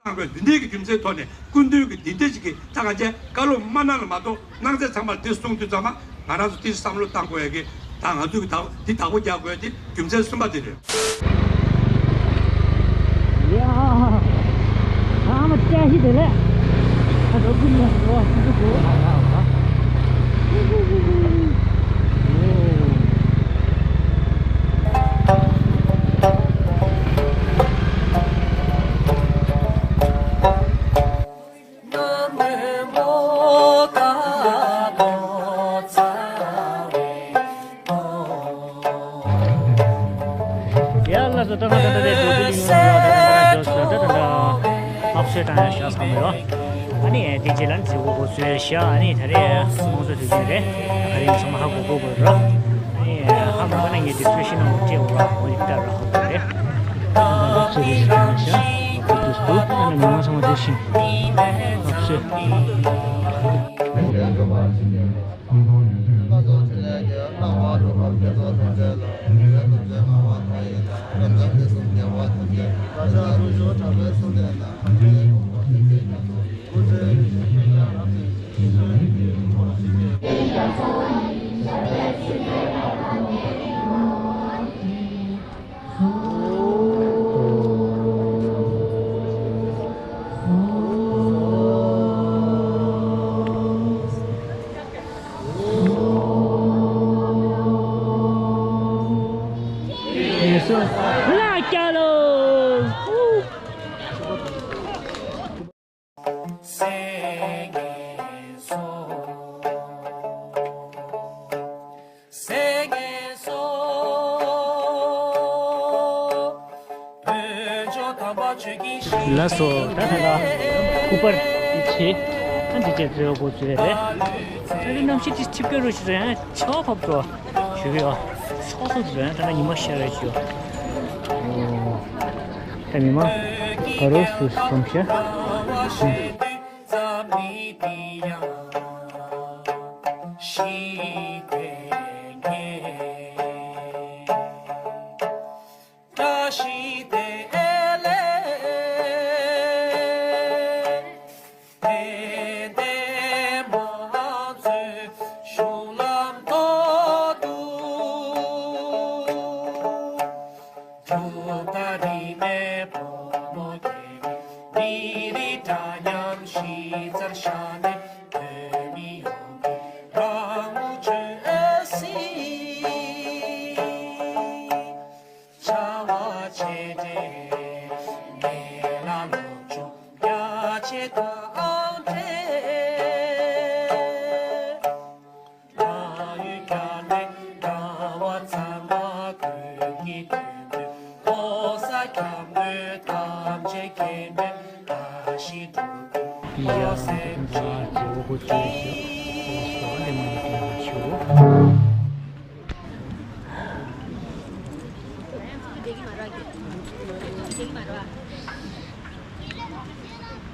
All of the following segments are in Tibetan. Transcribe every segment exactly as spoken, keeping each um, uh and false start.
བཏང་དགོས། འདི་འདྲའི་གི་རྒྱུ་མཚན་ཐོག་ནས་སྐུ་མདུན་གྱི་འདི་འདྲ་ཞིག་གི་ད་ག་ཅན་བཀའ་སློབ་མ་གནང་ལ་མ་གཏོགས། གནང་ཚད་ཚང་མར་འདི་གསུངས་དུས་ཙམ་པ་ང་རང་ཚོ་ཏིས་བསམ་བློ་བཏང་དགོས་ཡ་གི། ད་ང་ཚོ་གི་ད་འདི་བདག་པོ་རྒྱག་དགོས་ཡ་དེ་རྒྱུ་མཚན་གསུམ་པ་དེ་རེད། ཡ། ཨ་མ་ཅག་ཤི་དེ་ལས། ཨ་འགྲོ་ཀུན་ལ་འགྲོ་བ་ཤི་འགྲོ་དགོས་ཨ་ཨ་ཨ། ཡ་ལགས་སོ། ད་ང་ད་ལྟ་དེ་འགྲོ་གི་ཡིན་ལ། ད་ང་ད་ལྟ་ཞག་ཚང་མ་ཡོད། ཨ་ནི་དེ་རྗེས་ལ་མཛད་སྒོ་འགོ་ཚུགས་ཤག་ཨ་ནི་ད་རེས་དམངས་གཙོ་དུས་ཆེན་རེད། ད་ག་རེ་ཡིན་ཚང་མ་ཧ་གོ་གོ་དགོས་ར། ཨ་ནི་ཧ་མ་གོ་ན་ངས་ཌིསི་ཀི་རི་པ་ཤན་ནང་སྤྲད་འོ་ར། འོ་ཡིན་ད་ར་ཧ་གོ་རེད། ད་ང་ཚོ་རེ་ཞིག་ཡིན་ཤག་ང་ཚོ་དུས་སུ་ཨ་ནི་མི་མང་ཚང་མ་བདེ་ཞིང་ཐབས་ཤེས། ལགས་སོ། ད་ད་ལ་སྐུ་པར་དེ་ཆེ། ཨ་འདི་བཅས་བཟོས་འགོ་ཚུགས་རེད། ད་ནི་གནམ་གཤིས་དེ་ཆིབས་སྐྱོར་རུ་ཞིག་རེད། ཆར་པ་ཕབ་འགྲོ་ཞུ་གི་ཡོད། ཤོག་ཐུག་རེད། ད་ནི་ཉི་མ་ཤར་རེད་ཞུ། ད་མི་མང་ག་རོ་སུ་སོང་ཤག་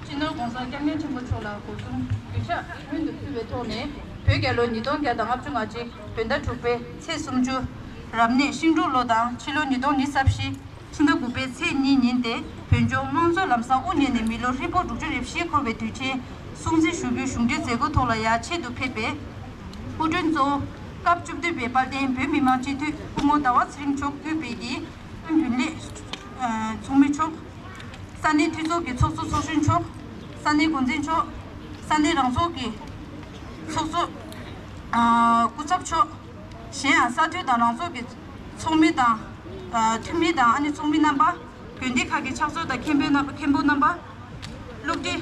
སྤྱི་ནོར་༸གོང་ས་༸སྐྱབས་མགོན་ཆེན་པོ་མཆོག་ལ་སྒོ་གསུམ་གུས་ཕྱག་སྔོན་དུ་ཕུལ་བའི་ཐོག་ནས། བོད་རྒྱལ་ལོ་ཉིས་སྟོང་བརྒྱ་དང་ལྔ་བཅུ་ང་གཅིག་བོད་ཟླ་དྲུག་པའི་ཚེས་སུམ་ཅུ། རབ་གནས་ཤིང་འབྲུག་ལོ་དང་ཕྱི་ལོ་ཉིས་སྟོང་ཉི་ཤུ་རྩ་བཞི། ཕྱི་ཟླ་དགུ་པའི་ཚེས་གཉིས་ཉིན་ཏེ། བོད་ལྗོངས་དམངས་གཙོའི་ལམ་བཟང་དབུ་བརྙེས་ནས་མི་ལོ་ཧྲིལ་པོ་དྲུག་ཅུ་རེ་བཞི་འཁོར་བའི་དུས་ཆེན་སྲུང་བརྩི་ཞུ་རྒྱུའི་གཞུང་འབྲེལ་མཛད་སྒོའི་ཐོག་ལ་ཡར་ཆེད་དུ་ཕེབས་པའི་སྐུ་མགྲོན་གཙོ་བོ་སྐབས་བཅུ་བདུན་པའི་དཔལ་ལྡན་བོད་མི་མང་སྤྱི་འཐུས་སྐུ་ངོ་ཟླ་བ་ཚེ་རིང་མཆོག་དབུས་པའི་གི་བོད་མི་ལས་ཚོགས་མི་མཆོག་ས་གནས་འཐུས་ཚོགས་ཀྱི་ཚོགས་གཙོ་ཚོགས་གཞོན་མཆོག་ས་གནས་འགོ་འཛིན་མཆོག་ས་གནས་རང་ཚོགས་ཀྱི་ཚོགས་གཙོ་སྐུ་ཚབ་མཆོག་གཞན་ཡང་ས་འཐུས་དང་རང་ཚོགས་ཀྱི་ཚོགས་མི་དང་། འཐུས་མི་དང་ཨ་ནི་ཚོགས་མི་རྣམ་པ། དགོན་སྡེ་ཁག་གི་ཕྱག་ཚོགས་དང་མཁན་པོ་རྣམ་པ། མཁན་པོ་རྣམ་པ། སློབ་གྲྭའི་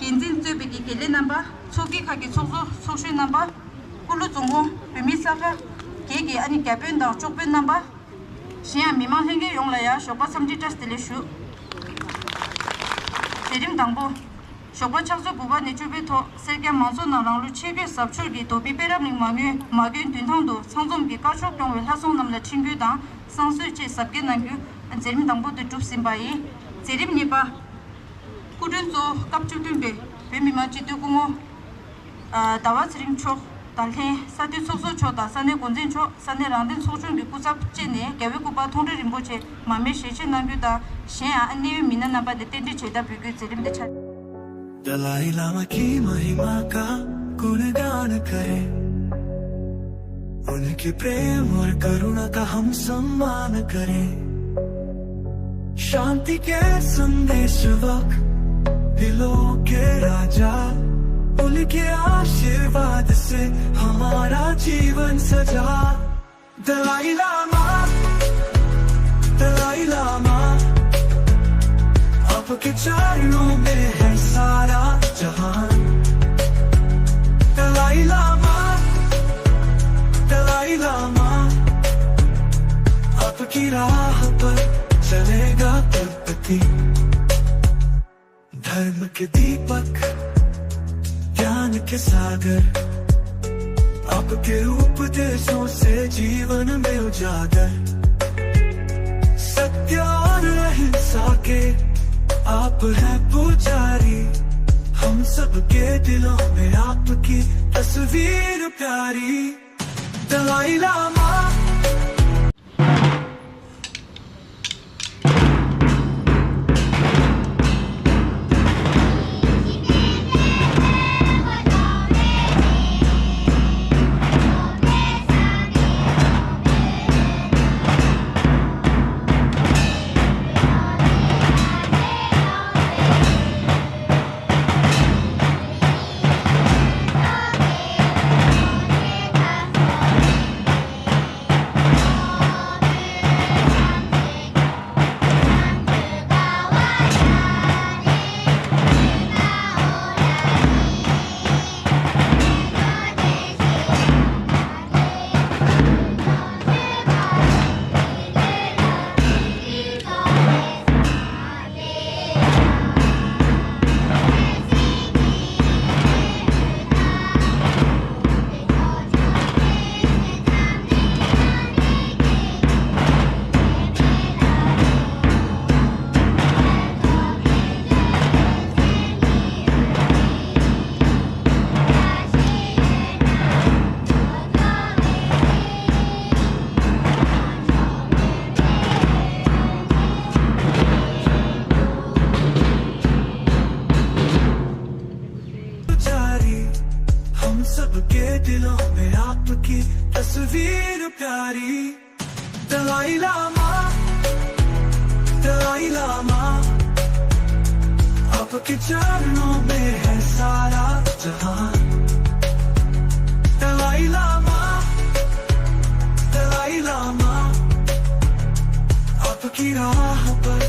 འགན་འཛིན་གཙོས་པའི་གི་དགེ་ལས་རྣམ་པ། ཚོགས་སྡེ་ཁག་གི་ཚོགས་གཙོ་ཚོགས་གཞོན་རྣམ་པ། ཀུ་ལུ་རྫོང་ཁོངས་བོད་མིའི་ས་ཁང་བརྒྱད་ཀྱི་ཨ་ནི་བརྒྱ་དཔོན་དང་སྐྱོགས་དཔོན་རྣམ་པ། གཞན་ཡང་མི་མང་ལྷན་རྒྱས་ཡོངས་ལ་ཡང་ཞོགས་པ་འཚམས་འདྲི་བཀྲ་ཤིས་བདེ་ལེགས་ཞུ། མཛད་རིམ་དང་པོ། ཞོགས་པ་ཕྱག་ཚོད་དགུ་པ་ནས་བཅུ་པའི་ཐོག་སེར་སྐྱ་མང་ཚོགས་ནང་རང་ལུས་ཆེད་བསྐྱོད་གཟབ་མཆོར་གྱིས་རྡོ་སྦིས་དཔལ་རབ་གླིང་མ་དངུལ་མ་དགོན་མདུན་ཐང་དུ་ཚང་འཛོམས་ཀྱིས་དཀར་ཕྱོགས་སྐྱོང་བའི་ལྷ་སྲུང་རྣམས་ལ་འཕྲིན་བསྐུལ་དང་བསང་གསོལ་བཅས་གཟབ་རྒྱས་གནང་རྒྱུ་མཛད་རིམ་དང་པོ་དེ་གྲུབ་ཟིན་པ་ཡིན། མཛད་རིམ་གཉིས་པ། སྐུ་མགྲོན་གཙོ་བོ་སྐབས་བཅུ་བདུན་པའི་བོད་མི་མང་སྤྱི་འཐུས་སྐུ་ངོ་ཟླ་བ་ཚེ་རིང་མཆོག་ ལྷན་ས་འཐུས་ཚོགས་གཙོ་མཆོག་དང་ས་གནས་འགོ་འཛིན་མཆོག་ས་གནས་རང་བདེན་ཚོགས་ཆུང་གི་སྐུ་ཚབ་བཅས་ནས་རྒྱལ་བའི་སྐུ་པར་མཐོང་གྲོལ་རིན་པོ་ཆེ་མར་མེ་ཞལ་ཕྱེ་གནང་རྒྱུ་དང་གཞན་ཡང་གནད་ཡོད་མི་སྣ་རྣམ་པ་ནས་རྟེན་འབྲེལ་མཇལ་དར་ཕུལ་རྒྱུའི་མཛད་རིམ་དེ་འཆར། दलाई लामा की महिमा का गुणगान करें, उनके प्रेम और करुणा का हम सम्मान करें। शांति के संदेशवक, दिलों के राजा, उनके आशीर्वाद से हमारा जीवन सजा। दलाई लामा, दलाई लामा, आपके चरणों में है सारा जहान। दलाई लामा, दलाई लामा, आपकी राह पर चलेगा तिब्बती। धर्म के दीपक, ज्ञान के सागर, आपके उपदेशों से जीवन में उजागर। सत्य और अहिंसा के आप हैं पुजारी, हम सबके दिलों में आपकी तस्वीर प्यारी। दलाई लामा। जारी, हम सबके दिलों में आपकी तस्वीर प्यारी। दलाई लामा, दलाई लामा, आपके चरणों में है सारा जहां। दलाई लामा, दलाई लामा, आपकी राह पर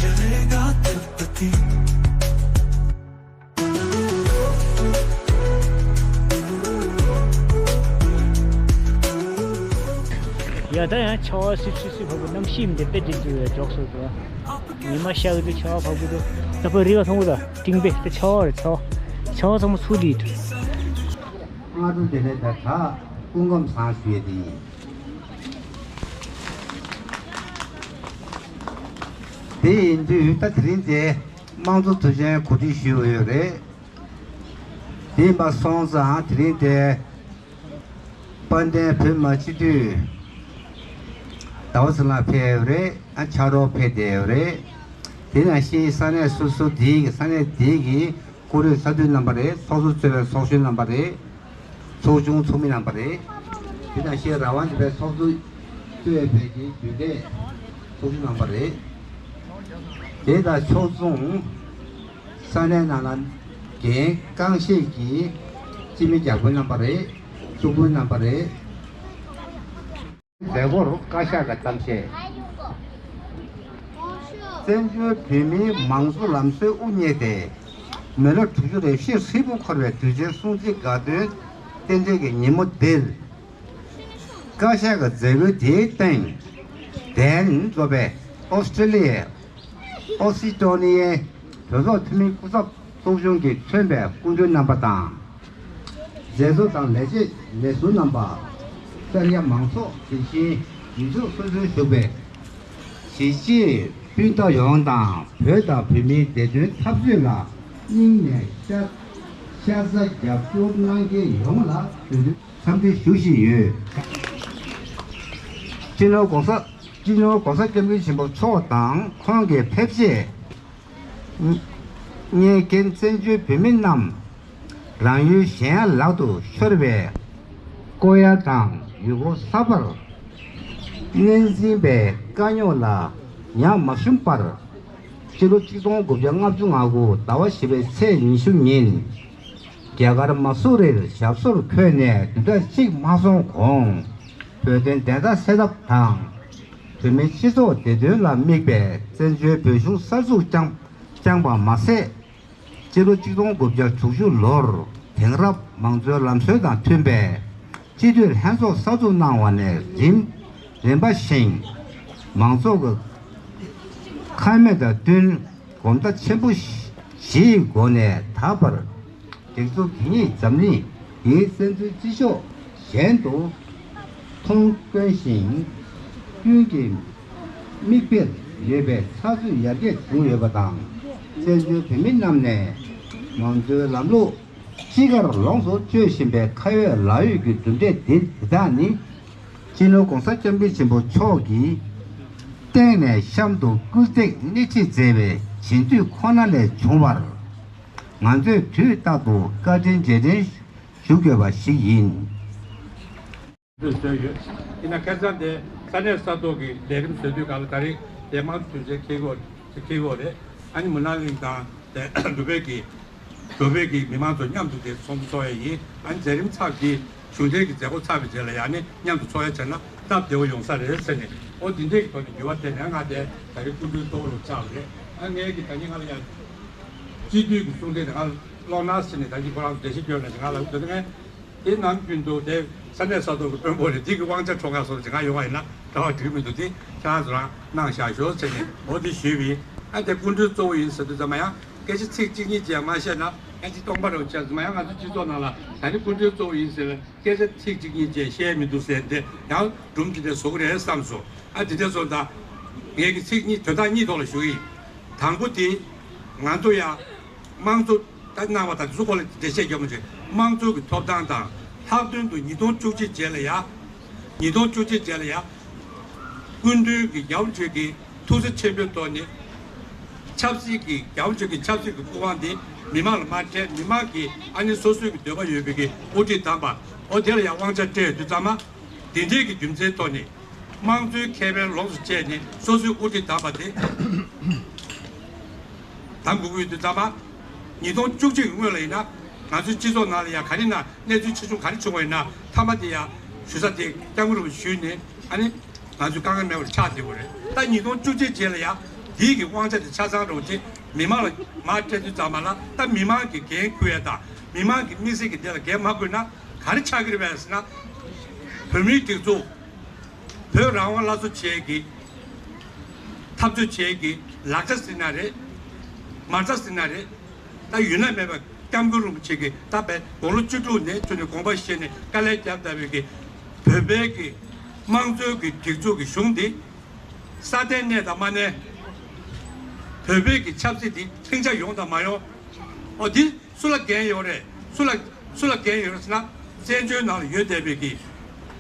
चलेगा तिब्बती। ཡ་ད་ཡང་ཆར་པ་སིབ་སིབ་སིབ་བབས་པའི་གནམ་གཤིས་འདི་དཔེ་འགྲིག་འདུག་ཡ། འཇོག་སོང་འདུག་ཉི་མ་ཤར་གི་འདུག་ཆར་པ་བབས་གི་འདུག་ད་པ་རི་བ་མཐོང་གི་འདུག་སྤྲིན་པས་ད་ཆར་པ་རེད། ཆར་པ་ཆར་པ་ཚང་མ་ཚུར་ལུས་འདུག་སྔ་དྲོ་བདེ་ལེགས་དང་གྲྭ་སྐུ་ཁམས་བཟང་ཞུ་ཡས་དེ་ཡིན། དེ་ཡིན་དུས་ད་དེ་རིང་དེ་དམངས་གཙོ་དུས་ཆེན་གོ་སྒྲིག་ཞུས་ཡོད་རེད། དེ་ཡིན་པ་སོང་ཙང་དེ་རིང་དེ་དཔལ་ལྡན་བོད་མི་སྤྱི་འཐུས་ཟླ་བ་ཚེ་ལགས་ཕེབས་ཡོད་རེད། ཨ་ཕྱག་རོགས་ཕེབས་བསྡད་ཡོད་རེད། དེ་ནང་བཞིན་ས་གནས་སོ་སོ་དེའི་ས་གནས་དེའི་གི་སྐུ་མགྲོན་ས་འཐུས་རྣམ་པ་རེད། ཚོགས་གཙོ་གཙོས་པའི་ཚོགས་གཞོན་རྣམ་པ་རེད། ཚོགས་ཆུང་ཚོགས་མི་རྣམ་པ་རེད། དེ་དང་ཤེས་ར་བ་འདི་པའི་ཚོགས་གཙོ་གཙོས་པའི་གི་རྒྱུན་ལས་ཚོགས་གཞོན་རྣམ་པ་རེད། དེ་དང་ཕྱོགས་མཚུངས་ས་གནས་ནང་ལ་འགན་རྐང་བཞེས་ཀྱི་སྤྱི་མི་བརྒྱ་དཔོན་རྣམ་པ་རེད། བཅུ་དཔོན་རྣམ་པ་རེད། མཛད་སྒོར་བཀའ་ཤག་གི་གཏམ་བཤད། བཙན་བྱོལ་བོད་མིའི་མང་གཙོ་ལམ་སྲོལ་དབུ་བརྙེས་ཏེ། མི་ལོ་དྲུག་ཅུ་རེ་བཞི་ཧྲིལ་པོ་འཁོར་བའི་དུས་ཆེན་སྲུང་བརྩི་དགའ་སྟོན་རྟེན་འབྲེལ་གྱི་ཉིན་མོ་འདིར། བཀའ་ཤག་གི་མཛད་སྒོའི་དེའི་སྟེང་། གདན་རྫོགས་པའི་ཨོ་སི་ཀྲི་ལི་ཡའི་ཨོ་སི་ཀྲོ་ནི་ཡའི་གྲོས་ཚོགས་འཐུས་མི་སྐུ་ཚབ་ཚོགས་ཆུང་གིས་མཚོན་པའི་སྐུ་མགྲོན་རྣམ་པ་དང་། མཛད་གཙོ་དང་ལས་བྱེད་ལས་ཟུར་རྣམ་པ། གསར་རྒྱ་མང་ཚོགས་དེ་བཞིན་ཡུལ་ཕྱོགས་སོ་སོའི་བཞུགས་པའི་གཞིས་བྱེས་སྤུན་ཟླ་ཡོངས་དང་བོད་དང་བོད་མིའི་བདེ་དོན་འཐབ་རྩོད་ལ་སྙིང་ནས་བཅར། ཤ་ཚ་རྒྱབ་སྐྱོར་གནང་མཁན་ཡོངས་ལ་འཚམས་འདྲི་ཞུ་བཞིན་ཡོད། སྤྱི་ནོར་༸གོང་ས་༸སྤྱི་ནོར་༸གོང་ས་༸སྐྱབས་མགོན་ཆེན་པོ་མཆོག་དང་ཁོང་གི་ཕེབས་རྗེས། ངས་རྒན་བཙན་བྱོལ་བོད་མི་རྣམས་རང་ཡུལ་གཞན་ཡང་ལག་ཏུ་ཤོར་བའི་བསྐོ་ཡ་དང་ཡུལ་སྐོར་གསར་པར་སྣེ་འཛིན་པའི་དཀའ་རྙོག་ལ་ཉམས་མ་ཞུམ་པར། སྤྱི་ལོ་ཆིག་སྟོང་དགུ་བརྒྱ་ལྔ་བཅུ་ང་དགུ་ཟླ་བ་བཞི་པའི་ཚེས་ཉི་ཤུ་ཉིན། རྒྱ་གར་མ་སུ་རིར་ཞབས་སོར་འཁོད་ནས་བདུན་ཕྲག་གཅིག་མ་སོང་གོང་། བོད་དོན་བདེན་མཐའ་གསལ་ཐབས་དང་། བོད་མིའི་སྤྱི་ཚོགས་བདེ་དོན་ལ་དམིགས་པའི་བཙན་བྱོལ་བོད་གཞུང་གསར་འཛུགས་བསྐྱངས་བསྐྱངས་པ་མ་ཟད། སྤྱི་ལོ་ཆིག་སྟོང་དགུ་བརྒྱ་དྲུག་ཅུ་ལོར་དེང་རབས་མང་གཙོའི་ལམ་སྲོལ་དང་མཐུན་པའི་སྤྱི་འཐུས་ལྷན་ཚོགས་གསར་འཛུགས་གནང་བ་ནས་རིམ་རིམ་པ་བཞིན་མང་ཚོགས་ཀྱི་ཁ་སྨོན་དང་བསྟུན་དགོངས་དག་ཆེན་པོ་བཞེས་ཡི་སྒོ་ནས་ད་བར་སྒྲིག་འཛུགས་དེ་ཉིད་འཛམ་གླིང་འདིའི་བཙན་འཛུལ་སྤྱི་ཤོག་གཞན་དུ་མཐོང་དཀོན་ཞིང་ཀུན་གྱི་མིག་དཔེར་ཡོད་པའི་ཚགས་ཚུད་ཡར་རྒྱས་བྱུང་ཡོད་པ་དང་། བཙན་བྱོལ་བོད་མི་རྣམས་ནས་མང་གཙོའི་ལམ་ལུགས་ཅི་དགར་ལོངས་སུ་སྤྱོད་བཞིན་པའི་ཁ་ཡོད་ལག་ཡོད་ཀྱི་གྲུབ་འབྲས་འདི་དེ་དག་ནི། སྤྱི་ནོར་༸གོང་ས་༸སྐྱབས་མགོན་ཆེན་པོ་མཆོག་གིས་སྟེང་ནས་གཤམ་དུ་སྐུལ་འདེད་སྣེ་ཁྲིད་མཛད་པའི་བྱིན་མཐུ་ཁོ་ན་ལས་བྱུང་བར། ང་ཚོས་དུས་རྟག་ཏུ་བཀའ་དྲིན་རྗེས་དྲན་ཞུ་དགོས་པ་ཞིག་ཡིན། འདུ་བཟོས་ཡོད། ཡིན་ན་ཁ་སང་དེ་ས་གནས་ས་ཐོག་གི་ལས་རིམ་བཟོ་དུས་སྒང་ལ་ད་རེས་དེ་མང་དུས་ཚོད་འཁེལ་གོ་འཁེལ་གོ་རེད། ཨ་ནི་མུ་ནག་གླིང་དང་དེ་འབྲུག་པའི་གི་འབྲུག་པའི་གི་མི་མང་ཚོ་མཉམ་དུ་དེ་ཚོགས་འདུ་ཚོགས་ཡ་ཡིན། ཨ་ནི་མཛད་རིམ་ཚར་གི་གཞུང་འབྲེལ་གྱི་མཛད་སྒོ་ཚར་བའི་རྗེས་ལ་ཡང་ནི་མཉམ་དུ་ཚོགས་ཡ་བྱས་ན་སྟབས་བདེ་བོ་ཡོང་ས་རེད་ཟེར་ནས། ཨོ་དེ་འདྲའི་གི་ཐོག་ནས་འགྱུར་བ་དེ་ནས་ང་དེ་ད་རེས་སྐུ་མགྲོན་གཙོ་བོ་རུ་ཆགས་པ་རེད། ཨ་ངས་གི་ད་ནི་ང་ལ་ཡང་སྤྱི་འཐུས་ཀྱི་གསུང་འཕྲིན་དེ་ང་ལ་ཀློག་གནང་ཟེར་ནས་ད་ཅི་ཁོ་རང་འགྲེལ་བཤད་སྐྱོན་ལ་ང་ལ་འདོད་ན། དེ་ནམ་རྒྱུན་དུ་དེ་ས་གནས་ས་ཐོག་གི་དཔོན་པོ་རེད། འདི་གི་དབང་ཆ་འཕྲོག་ག་སོགས་ཅིག་ང་ཡོང་བ་ཡིན་ན་གྲྭ་བ་འགྲིག་མི་འདུག་དེ་ཁྱེད་རང་ཚོ་རང་གནང་བཞག་ཤོག་ཟེར་ནས་འོ་དེ་ཞུས་པ་ཡིན། ཨ་དེ་སྐུ་མགྲོན་གཙོ་བོ་ཡིན་ཟེར་དུས་ཙམ་པ་ཡང་སྐད་ཆ་ཚིག་གཅིག་གཉིས་ཅིག་ཡང་མ་བཤད་ན་ཨ་ཅི་སྟོང་པ་རེད་བྱས་ཙམ་པ་ཡང་ང་ཚོ་སྤྱི་ཚོགས་ནང་ལ་ད་ནི་སྐུ་མགྲོན་གཙོ་བོ་ཡིན་ཟེར་བའི་སྐད་ཆ་ཚིག་གཅིག་གཉིས་ཅིག་བཤད་མི་འདུག་ཟེར། དེ་ཡང་སྒྲུང་ཅིག་དེ་བཟོ་གི་རེད་བསམ་སོང་། ཨ་དེ་འདྲ་སོང་ཙང་ངས་ཀྱི་ཚིག་གཉིས་དོན་དག་གཉིས་ཐོག་ལ་ཞུ་གི་ཡིན། དང་པོ་དེ་ང་ཚོ་ཡང་དམངས་གཙོ་ད་གནང་བ་དང་དེ་ཚོ་སྐོར་ལ་འགྲེལ་བཤད་རྒྱབ་མ་བྱུང་། དམངས་གཙོ་གི་ཐོབ་ཐང་དང་ལྷག་དོན་དུ་ཉིས་སྟོང་བཅུ་གཅིག་རྗེས་ལ་ཡ། ཉིས་སྟོང་བཅུ་གཅིག་རྗེས་ལ་ཡ། སྐུ་མདུན་གྱི་རྒྱལ་བ་ཆོས་ཀྱི་ཐུགས་བརྩེ་ཆེན་པོའི་ཐོག་ནས། ཆབ་སྲིད་ཀྱི་རྒྱལ་བ་ཆོས་ཀྱི་ཆབ་སྲིད་ཀྱི་སྐུ་དབང་དེ་མི་མང་ལ་མ་སྤྲད། མི་མང་གིས་ཨ་ནི་སོ་སོའི་གི་འདོད་པ་ཡོད་པའི་གི་དབུ་ཁྲིད་བདམས་པ། འོ་དེ་ལ་ཡང་དབང་ཆ་སྤྲད་ཡོད་དུས་ཙམ་མ། དེ་འདྲའི་གི་རྒྱུ་མཚན་ཐོག་ནས། དམངས་གཙོའི་ཁེ་ཕན་ལོངས་སུ་སྤྱད་ནས་སོ་སོའི་དབུ་ཁྲིད་བདམས་པ་དེ། དམ་འབུལ་གྱི་ཡོད་དུས་ཙམ་པ། ཉིས་སྟོང་བཅུ་གཅིག་གི་སྔོན་ལ་ཡིན་ན། ང་ཚོའི་སྤྱི་ཚོགས་ནང་ལ་ཡང་ག་རེ་ན་གནས་ཚུལ་ཆེ་ཆུང་ག་རེ་བྱུང་བ་ཡིན་ན་མཐའ་མ་དེ་ཡང་ཞུ་ས་དེ་སྐྱབས་མགོན་རིན་པོ་ཆེ་ཞུས་ནས་ཨ་ནི་ང་ཚོའི་དཀའ་ངལ་མེད་པར་ཆགས་བསྡད་ཡོད་རེད། ད་ཉིས་སྟོང་བཅུ་གཅིག་རྗེས་ལ་ཡང་དེའི་གི་དབང་ཆ་དེ་ཆ་ཚང་རོགས་ཅེས་མི་མང་ལ་མར་སྤྲད་དུས་ཙམ་པ་ལ། ད་མི་མང་གི་འགན་འཁུར་ཡ་དང་མི་མང་གི་དམིགས་བསལ་གྱི་དེ་ལ་འགན་མ་འཁུར་ན་ག་རེ་ཆགས་ཀྱི་རེད་པས་ཟེར་ན། བོད་མིའི་སྒྲིག་འཛུགས། བོད་རང་དབང་སླར་གསོ་བྱེད་ཀྱི་འཐབ་རྩོད་བྱེད་ཀྱི་ལག་ཆ་ཟེར་ན་རེད། མ་རྩ་ཟེར་ན་རེད། ད་ཡུལ་ན་མེད་པ་སྐྱབས་མགོན་རིན་པོ་ཆེ་གིས་ད་བས་དགུང་ལོ་བཅུ་དྲུག་ནས་བྱོན་ནས་དགོངས་པ་བཞེས་ནས་དཀའ་ལས་བརྒྱབ་ད་བའི་གི་བོད་པའི་གི་དམངས་གཙོའི་གི་སྒྲིག་འཛུགས་ཀྱི་གཞུང་འདི་སྲ་བརྟན་གནས་དང་མ་གནས། བོད་པའི་གི་ཆབ་སྲིད་འདི་ལྷིང་འཇགས་ཡོང་དང་མ་ཡོང་། འོ་འདི། སུ་ལ་འགན་ཡོད་རེད། སུ་ལ་སུ་ལ་འགན་ཡོད་རེད་ཟེར་ན། བཙན་བྱོལ་ནང་ལ་ཡོད་བསྡད་པའི་གི་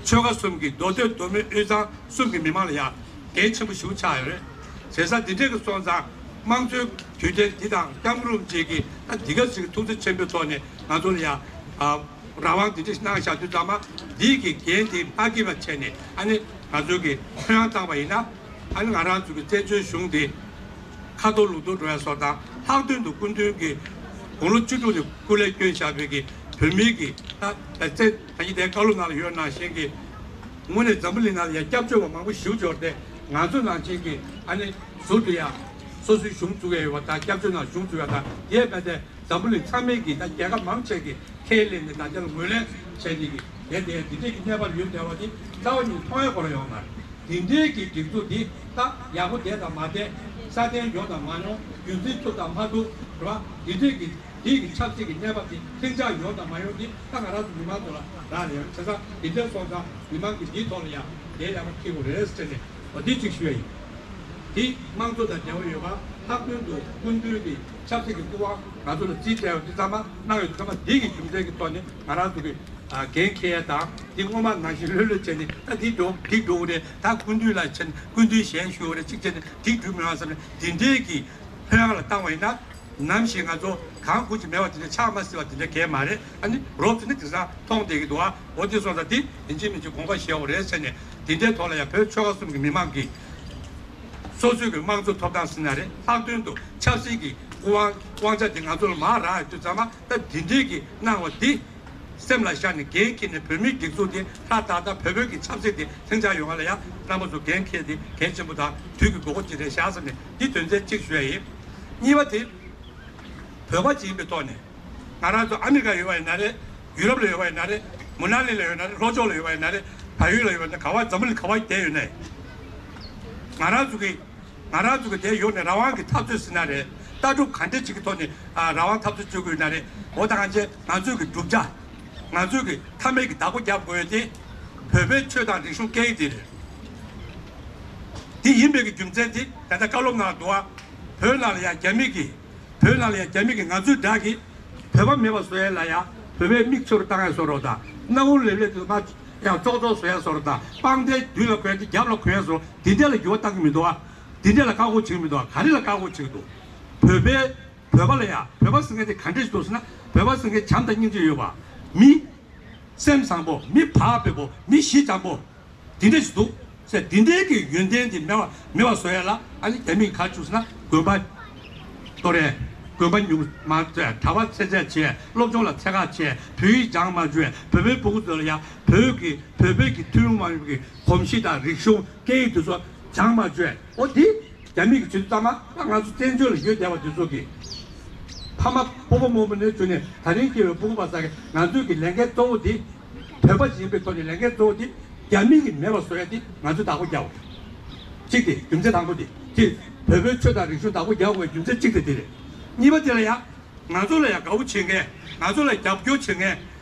ཆོལ་ཁ་གསུམ་གྱི་མདོ་སྟོད་མདོ་སྨད་དབུས་གཙང་གསུམ་གྱི་མི་མང་ལ་ཡང་འགན་ཆེན་པོ་ཞེ་པོ་ཆགས་ཡོད་རེད། བྱས་ཙང་འདི་འདྲས་ཀྱི་སོང་ཙང་དམངས་གཙོའི་དུས་དྲན་འདི་དང་སྐྱབས་མགོན་རིན་པོ་ཆེ་གིས་ད་འདི་ག་ཅིག་གི་ཐུགས་བརྩེ་ཆེན་པོའི་ཐོག་ནས་ང་ཚོ་ལ་ཡང་ཨ་རང་དབང་འདི་འདྲས་གནང་བཞག་དུས་ཙམ་མ་འདིའི་གི་འགན་དེ་མ་འཁྱེར་བ་བྱས་ནས་ཨ་ནི་ང་ཚོ་གི་ལྷོད་ཡངས་བཏང་བ་ཡིན་ན། ཨ་ནི་ང་རང་ཚོ་གི་བཙན་བྱོལ་གཞུང་དེ་ཁ་ཐོར་ལུང་ཐོར་འགྲོ་ཡ་སོགས་དང་། ལྷག་དོན་དུ་སྐུ་མདུན་གྱིས་དགུང་ལོ་བཅུ་དྲུག་ནས་སྐུ་ལས་བསྐྱོན་བཞག་པའི་གི་བོད་མིའི་གི་ད་ད་བཙན་ད་ཉིད་དེ་བཀའ་སློབ་ནང་ལ་ཡོད་ནང་བཞིན་གྱི་དངོས་གནས་འཛམ་བུ་གླིང་ནང་ལ་ཡ་སྐྱབས་བཅོལ་བ་མང་པོ་ཞེ་པོ་ཅིག་ཡོད་རེད་དེ། ང་ཚོ་ནང་བཞིན་གྱི་ཨ་ནི་ཟུར་དུ་ཡ་སོ་སོའི་གཞུང་བཙུགས་ཡ་ཡོད་པ་དང་། སྐྱབས་བཅོལ་ནང་གཞུང་བཙུགས་ཡ་དང་། དེ་ཡས་མ་ཚད་འཛམ་བུ་གླིང་ཚང་མའི་གི་ད་རྒྱལ་ཁབ་མང་ཆེ་གི་ཁས་ལེན་ནས་ད་ལྟ་ལ་ངོས་ལེན་བྱས་ནས་ཀྱི་དེ་དེ་འདི་འདྲས་ཀྱི་གནས་བབ་ཡོད་བསྡད་པ་དེ་རྩ་བ་ཉིད་མཐོང་ཡ་ཁོ་རང་ཡོད་མ་རེད། འདི་འདྲས་ཀྱི་སྒྲིག་འཛུགས་འདི་ད་ཡག་པོ་བསྡད་དང་མ་བསྡད། སྲ་བརྟན་ཡོང་དང་མ་ཡོང་། རྒྱུན་འཛིན་ཐུབ་དང་མ་ཐུབ་རེད་བ། འདི་འདྲས་ཀྱི་འདི་གི་ཆབ་སྲིད་ཀྱི་གནས་བབ་དེ་ལྷིང་འཇགས་ཡོང་དང་མ་ཡོང་འདི་ད་ང་རང་ཚོ་མི་མང་ཚོ་ལ་རག་ལས་ཡོད། བྱས་ཙང་འདི་འདྲས་སོང་ཙང་མི་མང་གིས་འདིའི་ཐོག་ལ་ཡང་འགན་ཡག་པོ་འཁྱེར་དགོས་རེད་ཟེར་ནས་འོ་འདི་གཅིག་ཞུ་ཡ་ཡིན། འདི་དམངས་གཙོ་དང་འབྲེལ་བ་ཡོད་པ། ལྷག་དོན་དུ་སྐུ་མདུན་གྱི་ཆབ་སྲིད་ཀྱི་སྐུ་དབང་ང་ཚོ་ལ་རྩིས་སྤྲད་པ་འདི་ཚང་མ་གནང་ཡོད་དུས་ཙམ་པ། འདི་གི་རྒྱུ་མཚན་གྱི་ཐོག་ནས་ང་རང་ཚོ་གི་འགན་འཁྱེར་ཡ་དང་། འདི་སྔོན་མ་ནང་བཞིན་ལྷོད་ལྷོད་བྱས་ནས། ད་འདི་འགྲོ་འགྲིག་འགྲོ་གི་རེད། ད་སྐུ་མདུན་ལ་བྱས་ནས་སྐུ་མདུན་ཞལ་ཞུ་གི་རེད། གཅིག་བྱས་ནས་འགྲིག་འགྲིག་མི་འོང་བསམ་ནས། འདི་འདྲའི་གི་ལྷོད་ཡངས་ལ་བཏང་བ་ཡིན་ན། ནམ་ཞིག་ང་ཚོ་གང་དགོས་ཀྱི་མེད་པ་དེ་འདྲ་ཆགས་མ་སྲིད་པ་དེ་འདྲ་གང་ཡང་མ་རེད། ཨ་ནི་རོབ་ཙམ་ནས་དེང་སང་མཐོང་བསྡད་ཀྱི་འདུག་ཨ། འོ་དེ་སོང་ཙང་འདི་ཡིན་གཅིག་མིན་གཅིག་དགོངས་པ་བཞེས་དགོས་རེད་ཟེར་ནས། འདི་འདྲའི་ཐོག་ལ་ཡང་བོད་ཆོལ་ཁ་གསུམ་གྱི་མི་མང་གིས་སོ་སོའི་གི་དམངས་གཙོ་ཐོབ་ཐང་ཟེར་ན་རེད། ལྷག་དོན་དུ་ཆབ་སྲིད་ཀྱི་དབང་དབང་ཆ་དེ་ང་ཚོ་ལ་མར་རག་ཡོད་དུས་ཙམ་པ། ད་འདི་འདྲའི་གི་གནང་བ་འདི་སེམས་ལ་བཞག་ནས་འགན་འཁྱེར་ནས། བོད་མིའི་སྒྲིག་འཛུགས་དེ་ཧྲ་ཏག་ཏག་བོད་བོད་ཀྱི་ཆབ་སྲིད་དེ་ལྷིང་འཇགས་ཡོང་བ་ལ་ཡང་རྣམ་པ་ཚོ་འགན་འཁྱེར་དེ་གལ་ཆེན་པོ་དང་དུས་ཀྱི་དགོས་མཁོ་ཅིག་རེད་ཤག་བསམ་ནས། འདི་དོན་ཚན་གཅིག་ཞུ་ཡ་ཡིན། གཉིས་པ་དེ། བོད་པ་ཅིག་ཡིན་པའི་ཐོག་ནས། ང་རང་ཚོ་ཨ་མི་རི་ཀ་ཡོད་པ་ཡིན་ན་རེད། ཡུ་རོབ་ལ་ཡོད་པ་ཡིན་ན་རེད། མུ་ནཱ་ལི་ལ་ཡོད་ན་རེད། ལྷོ་ཕྱོགས་ལ་ཡོད་པ་ཡིན་ན་རེད། བལ་ཡུལ་ལ་ཡོད་པ་ཡིན་ན། ག་བ་འཛམ་བུ་གླིང་ག་བ་བསྡད་ཡོད་ནའི། ང་རང་ཚོ་གི་ང་རང་ཚོ་གི་དེ་ཡོང་ནས་རང་དབང་གི་འཐབ་རྩོད་ཟེར་ན་རེད། ལྟ་གྲུབ་ག་འདྲ་ཅིག་གི་ཐོག་ནས་ཨ་རང་དབང་འཐབ་རྩོད་བྱེད་དགོས་ན་རེད། འོ་ད་གང་བྱས་ང་ཚོའི་གི་བསྒྲུབ་བྱ། ང་ཚོའི་གི་མཐའ་མའི་གི་བདག་པོ་རྒྱབ་དགོས་ཡ་དེ་བོད་པའི་ཆོས་དང་རིག་གཞུང་སྐད་ཡིག་དེ་རེད། དེ་ཡིན་པའི་གི་རྒྱུ་མཚན་དེ་ད་ལྟ་བཀའ་སློབ་ནང་འདུག་ཨ། བོད་ནང་ལ་ཡང་རྒྱ་མི་གི་བོད་ནང་ལ་ཡང་རྒྱ་མི་གིས་ང་ཚོའི་དགྲ་གིས་བོད་པ་མེད་པ་བཟོ་ཡ་ལ་ཡ། བོད་པའི་མིག་ཆུ་རུ་བཏང་ཡ་བཟོ་རོགས་དང་། སྣ་བུག་ལེབ་ལེབ་དེ་མར་ཡང་ཙོག་ཙོག་བཟོ་ཡ་བཟོ་རོགས་དང་། པང་གདན་མདུན་ལ་གོན་ཏེ་རྒྱབ་ལ་གོན་ཡ་བཟོ། འདི་འདྲ་ལ་འགྱུར་བ་གཏང་གི་མི་འདུག་ཨ། འདི་འདྲ་ལ་བཀག་འགོག་བྱེད་ཀྱི་མི་འདུག་ཨ། ག་རེ་ལ་བཀག་འགོག་བྱེད་ཀྱི་འདུག་བོད་པའི་བོད་པ་ལ་ཡ། བོད་པ་ཟེར་མཁན་དེ་ག་འདྲ་ཞིག་འདུག་ཟེར་ན། བོད་པ་ཟེར་མཁན་བྱམས་དང་སྙིང་རྗེ་ཡོད་པ། མི་སེམས་བཟང་པོ། མི་བག་ཕེབས་པོ། མི་ཞི་འཇམ་པོ། འདི་འདྲ་ཞིག་འདུག་ཟེར། འདི་འདྲའི་གི་ཡོན་ཏན་འདི་མེད་པ་མེད་པ་བཟོ་ཡ་ལ། ཨ་ནི་རྒྱ་མིས་ག་རེ་བྱུང་ཟེར་ན། དགོན་པ་གཏོར་ཡས། དགོན་པ་ཉུང་མ་གྲྭ་པ་ཚད་ཚད་བྱས། སློབ་སྦྱོང་ལ་ཚད་བཀག་བྱས། བོད་ཡིག་སྦྱང་མ་བཅུག་པས། བོད་པའི་སྤུ་གུ་ཚོ་ལ་ཡ་བོད་ཀྱི་བོད་པའི་གི་ཐུན་མོང་མ་ཡིན་པའི་གོམས་གཤིས་དང་རིག་གཞུང་སྐད་ཡིག་དེ་ཚོ་སྦྱང་མ་བཅུག་པས། འོ་འདི་རྒྱ་མིས་གི་བྱེད་དུས་ཙམ་པ། ང་ཚོ་བཙན་བྱོལ་ལ་ཡོད་བསྡད་པ་དེ་ཚོ་གི་ཕ་མ་ཕོ་པོ་རྨོ་མོ་ནས་བྱུང་ནས་ད་རིང་སྐྱེས་པའི་སྤུ་གུ་བར་ས་གི་ང་ཚོའི་གི་ལས་འགན་གཙོ་བོ་འདི། བོད་པ་ཡིན་པའི་ཐོག་ནས་ལས་འགན་གཙོ་བོ་འདི་རྒྱ་མི་གིས་མེད་པ་བཟོ་ཡ་འདི་ང་ཚོས་བདག་པོ་རྒྱག་དགོས། གཅིག་དེ་རྒྱུ་མཚན་དང་པོ་དེ། གཅིག་བོད་པའི་ཆོས་དང་རིག་གཞུང་བདག་པོ་རྒྱག་དགོས་པའི་རྒྱུ་མཚན་གཅིག་དེ་དེ་རེད། གཉིས་པ་དེ་ལ་ཡ། ང་ཚོ་ལ་ཡ་དགའ་པོ་བྱེད་མཁན། ང་ཚོ་ལ་རྒྱབ་སྐྱོར་བྱེད་མཁན།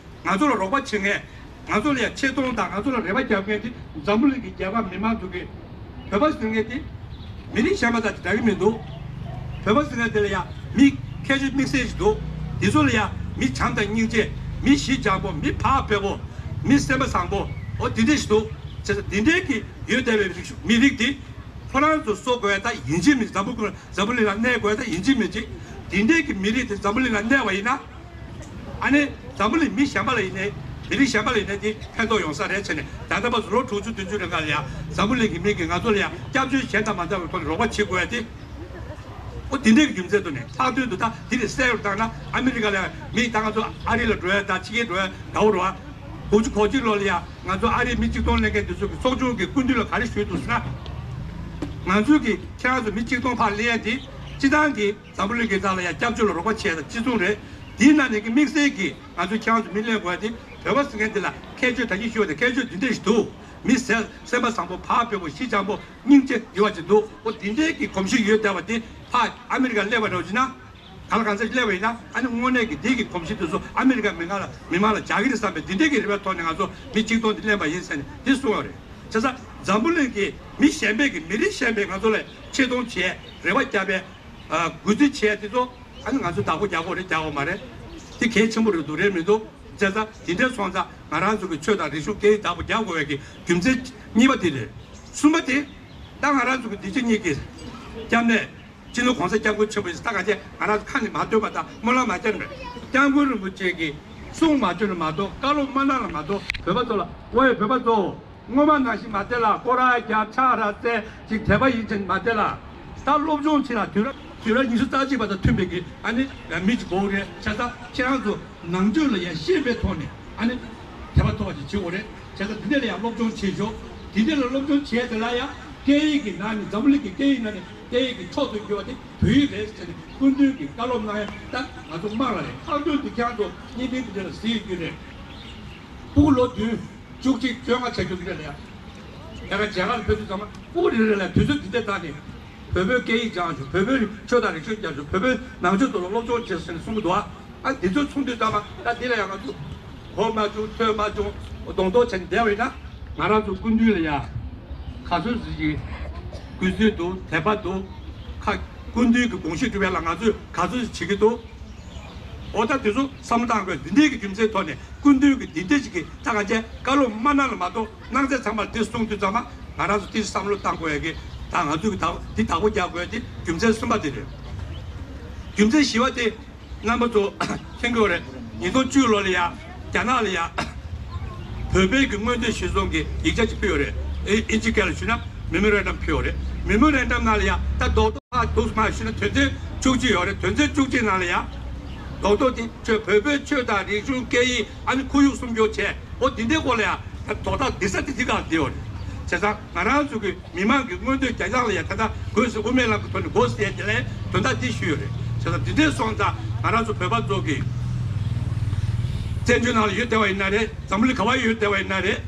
ང་ཚོ་ལ་རོགས་པ་བྱེད་མཁན། ང་ཚོ་ལ་ཡ་ཆེ་མཐོང་དང་ང་ཚོ་ལ་རེ་བ་རྒྱབ་མཁན་དེ་འཛམ་བུ་གླིང་གི་རྒྱལ་ཁབ་མི་མང་ཚོ་གིས། བོད་པ་ཟེར་མཁན་དེ་མི་རིགས་གཞན་པ་དང་དེ་འདྲ་གི་མི་འདུག་བོད་པ་ཟེར་མཁན་དེ་ལ་ཡ་མི་ཁྱད་ཆོས་དམིགས་བསལ་ཞིག་འདུག་དེ་ཚོ་ལ་ཡ་མི་བྱམས་དང་སྙིང་རྗེ། མི་ཞི་འཇམ་པོ། མི་བག་ཕེབས་པོ། མི་སེམས་པ་བཟང་པོ། འོ་དེ་འདྲ་ཞིག་འདུག་བྱས་ཙང་དེ་འདྲའི་གི་ཡོད་བསྡད་པའི་རིགས་མི་རིགས་དེ་ཁོ་རང་ཚོ་གསོ་དགོས་ཡ་ད་ཡིན་གཅིག་མིན། འཛམ་བུ་གླིང་འཛམ་བུ་གླིང་ལ་གནས་དགོས་ཡ་ད་ཡིན་གཅིག་མིན་གཅིག་དེ་འདྲའི་གི་མི་རིགས་དེ་འཛམ་བུ་གླིང་ལ་གནས་པ་ཡིན་ན། ཨ་ནི་འཛམ་བུ་གླིང་མི་གཞན་པ་ལ་ཡིན་ནའི། མི་རིགས་གཞན་པ་ལ་ཡིན་ནའི་དེ་ཕན་ཐོགས་ཡོང་ས་རེད་བྱས་ནས། ད་ལྟ་བར་དུ་ལོ་དྲུག་ཅུ་བདུན་ཅུ་རིང་ག་ལ་ཡ་འཛམ་བུ་གླིང་གི་མི་གིས་ང་ཚོ་ལ་ཡ་སྐྱབས་བཅོལ་གཞན་དང་མ་འདྲ་བའི་ཐོག་ནས་རོགས་པ་བྱེད་དགོས་ཡ་དེ། ཨོ་དེ་འདྲའི་གི་རྒྱུ་མཚན་ཐོག་ནས། ལྷག་དོན་དུ་ད་དེ་ནས་གསལ་པོར་བཏང་ན། ཨ་མི་རི་ཀ་ལ་ཡ་མི་ད་ང་ཚོ་ཨ་རི་ལ་འགྲོ་ཡ་དང་ཕྱི་རྒྱལ་འགྲོ་ཡ་དགའ་པོ་རེད་བ། དགུ་བཅུ་གོ་གཅིག་ལོ་ལ་ཡ་ང་ཚོ་ཨ་རིའི་མི་གཅིག་སྟོང་ལེན་མཁན་དེ་ཚོ་གི་ཚོགས་ཆུང་གི་སྐུ་མདུན་ལ་ག་རེ་ཞུས་འདུག་ཟེར་ན། ང་ཚོས་གི་ཁྱེད་རང་ཚོ་མི་གཅིག་སྟོང་ཕར་ལེན་ཡ་དེ་སྤྱི་བཏང་གི་འཛམ་བུ་གླིང་གི་ནང་ལ་ཡ་སྐྱབས་བཅོལ་ལ་རོགས་པ་བྱས་དང་གཅིག་མཚུངས་རེད། དེའི་ནང་ནས་ཀྱི་དམིགས་བསལ་གྱིས་ང་ཚོས་ཁྱེད་རང་ཚོ་མི་གླེང་དགོས་ཡ་དེ། བོད་པ་ཟེར་མཁན་དེ་ལ་ཁྱད་ཆོས་ད་གིན་ཞུས་པ་དང་ཁྱད་ཆོས་འདི་འདྲ་ཞིག་འདུག་མི་སེམས་སེམས་པ་བཟང་པོ། བག་ཕེབས་པོ། ཞི་འཇམ་པོ། སྙིང་རྗེ་ཡོད་པ་ཅིག་འདུག་འོ་དེ་འདྲའི་གི་གོམས་གཤིས་ཡོད་བསྡད་པ་དེ་ཕར་ཨ་མི་རི་ཀར་སླེབས་པ་འདྲ་བོ་ཅིག་ན། གང་ལ་གང་འཚམ་སླེབས་པ་ཡིན་ན། ཨ་ནི་དངོས་གནས་ཀྱི་འདི་གི་གོམས་གཤིས་དེ་ཚོ་ཨ་མི་རི་ཀ་མི་མང་ལ་མི་མང་ལ་འཇགས་ཀྱི་རེད་བསམ་པའི་འདི་འདྲའི་གི་རེ་བའི་ཐོག་ནས་ང་ཚོ་མི་གཅིག་སྟོང་དེ་ལེན་པ་ཡིན་ཟེར་ནས་འདི་གསུངས་པ་རེད། བྱས་ཙང་འཛམ་བུ་གླིང་གི་མི་གཞན་པས་ཀྱི་མི་རིགས་གཞན་པས་ང་ཚོ་ལ་ཆེ་མཐོང་བྱས། རེ་བ་བརྒྱབ་པའི་ཨ་གུས་བརྩི་བྱས་དེ་ཚོ། ཨ་ནི་ང་ཚོ་བདག་པོ་རྒྱག་དགོས་རེད་རྒྱག་དགོས་མ་རེད། དེ་གལ་ཆེན་པོ་རེད་འདུག་རེད་མི་འདུག་བྱས་ཙང་དེ་འདྲ་སོང་ཙང་ང་རང་ཚོ་གི་ཆོས་དང་རིག་གཞུང་སྐད་ཡིག་བདག་པོ་རྒྱག་དགོས་པའི་གི་རྒྱུ་མཚན་གཉིས་པ་དེ་རེད། གསུམ་པ་དེ། ད་ང་རང་ཚོ་གི་འདི་ཕྱི་གཉིས་ཀྱི་སྐྱབས་གནས། སྤྱི་ནོར་གོང་ས་སྐྱབས་མགོན་ཆེན་པོ་ཡིན་ས། ད་ག་ཅེ་ང་རང་ཚོ་ཁ་ནས་མ་ཐོས་པ་དང་སྨོན་ལམ་མ་བརྒྱབ་ནས། སྐྱབས་མགོན་རིན་པོ་ཆེ་གི་གསུང་མ་བརྗོད་ན་མ་གཏོགས། བཀའ་སློབ་མ་གནང་ན་མ་གཏོགས། བོད་པ་ཚོ་ལ། ཨོ་ཡེ་བོད་པ་ཚོ། སྔོན་མ་ནང་བཞིན་མ་བསྡད་ལ། སྐོར་ར་རྒྱག་ཕྱག་ར་བཙལ་ཅིག་དད་པ་ཡིན་ཅིག་མ་བསྡད་ལ། ད་སློབ་སྦྱོང་བྱེད་ལ། དུས་རབས་དུས་རབས་ཉི་ཤུ་རྩ་གཅིག་པ་དང་མཐུན་པའི་གི་ཨ་ནི་མི་ཅིག་དགོས་རེད། བྱས་ཙང་ཁྱེད་རང་ཚོ་ནང་ཆོས་ལ་ཡ་ཤེས་པའི་ཐོག་ནས་ཨ་ནི་དད་པ་ཐོབ་པ་ཅིག་བྱེད་དགོས་རེད། བྱས་ཙང་འདི་འདྲ་ལ་ཡ་སློབ་སྦྱོང་བྱེད་ཤོག་འདི་འདྲ་ལ་སློབ་སྦྱོང་བྱས་དེ་ལ་ཡ་སྐད་ཡིག་གི་ནང་ནས། འཛམ་བུ་གླིང་གི་སྐད་ཡིག་ནང་ནས་སྐད་ཡིག་གི་མཆོག་ཏུ་གྱུར་པ་དེ་བོད་ཡིག་རེད་ཟེར་ནས་སྐུ་མདུན་གྱིས་བཀའ་སློབ་གནང་ཡ། ད་ང་ཚོ་དམངས་ལ་རེད། ལྷག་དོན་དུ་ཁྱེད་རང་ཚོ་བརྙན་འཕྲིན་འདི་འདྲ་ལ་གཟིགས་ཡོད་རྒྱུ་རེད། ཕྲུ་གུ་ལོ་བདུན། བཅུ་གཅིག་བཅོ་ལྔ་ཆགས་རྒྱུ་འདི་འདྲ་ལ་ཡ། ཡ་ག་མཇལ་ཁ་ལ་ཕེབས་དུས་ཙམ་པ་ཕྲུ་གུ་རེ་རེ་ལ་དུས་ཚོད་འདི་འདྲ་བཏང་ནས་བོད་པའི་སྐད་ཡིག་སྦྱངས་ཤོག་བོད་པའི་ཆོས་དང་རིག་གཞུང་སྦྱངས་ཤོག་བོད་པའི་ནང་ཆོས་ཐོག་ལ་སློབ་སྦྱོང་བྱེད་ཟེར་ནས་གསུང་གི་འདུག་ཨ། ཨ་འདི་ཚོ་མཚུངས་དུས་ཙམ་པ་ད་འདི་ལ་ཡ་ང་ཚོ་གོ་མ་བྱུང་ཐོས་མ་བྱུང་གདོང་གདོང་བྱས་ནས་བསྡད་པ་ཡིན་ན། ང་རང་ཚོ་སྐུ་མདུན་ལ་ཡ་ག་ཚོད་ཟིག་གི་གུས་བརྩི་འདུག་དད་པ་འདུག་ཁ་ སྐུ་མདུན་གྱི་དགོངས་གཞི་སྒྲུབ་ཡ་ལ་ང་ཚོས་ག་ཚོད་བྱེད་ཀྱི་འདུག་འོ་ད་དེ་ཚོ་བསམ་བློ་བཏང་དགོས། འདི་འདྲའི་གི་རྒྱུ་མཚན་ཐོག་ནས་སྐུ་མདུན་གྱི་འདི་འདྲ་ཞིག་གི་ད་ག་ཅན་བཀའ་སློབ་མ་གནང་ལ་མ་གཏོགས། གནང་ཚད་ཚང་མ་དེ་གསུང་དུས་ཙམ་པ་ང་རང་ཚོ་དེ་བསམ་བློ་བཏང་དགོས་ཡ་གི། ད་ང་ཚོས་གི་ད་འདི་བདག་པོ་རྒྱག་དགོས་ཡ་དེ་རྒྱུ་མཚན་གསུམ་པ་དེ་རེད། རྒྱུ་མཚན་བཞི་པ་དེ་རྣམ་པ་ཚོ་མཁྱེན་གྱི་ཡོད་རེད། ཉིས་སྟོང་བཅུ་ལོ་ལ་ཡ་རྒྱ་ནག་ལ་ཡ་བོད་པའི་གི་མངོན་འདོད་གཞིར་བཟུང་གི་ཡིག་ཆ་ཅིག་ཕུལ་ཡོད་རེད། ཨི་ཨིན་ཇི་སྐད་ལ་ཞུས་ན་མེ་མོ་རན་ཌམ་ཕུལ་ཡོད་རེད། མེ་མོ་རན་ཌམ་ནང་ལ་ཡ་ད་རྡོག་རྡོག་ཕར་འདུག་མ་ཞུས་ན་དོན་ཚན་བཅུ་གཅིག་ཡོད་རེད། དོན་ཚན་བཅུ་གཅིག་ནང་ལ་ཡ་རྡོག་རྡོག་དེ་ཁྱོད་བོད་པའི་ཆོས་དང་རིག་གཞུང་སྐད་ཡིག་ཨ་ནི་ཁོར་ཡུག་སྲུང་སྐྱོབ་བྱས། འོ་འདི་འདྲའི་སྐོར་ལ་ཡ་ད་དོག་ཐག་འདི་ས་འདི་འདི་ག་འདི་ཡོད་རེད། བྱས་ཙང་ང་རང་ཚོ་གི་མི་མང་གི་མངོན་འདོད་རྒྱ་ནག་ལ་ཡ་ད་ལྟ་དགོས་སུ་དབུ་མའི་ལམ་གྱི་ཐོག་ནས་དགོས་སུ་ཡ་དེ་ལ་དོན་དག་འདི་ཞུས་ཡོད་རེད། བྱས་ཙང་འདི་འདྲའི་སོང་ཙང་ང་རང་ཚོ་བོད་པ་ཚོ་གི་བཙན་བྱོལ་ནང་ལ་ཡོད་བསྡད་པ་ཡིན་ན་རེད། འཛམ་བུ་གླིང་ག་བ་ཡོད་བསྡད་པ་ཡིན་ན་རེད།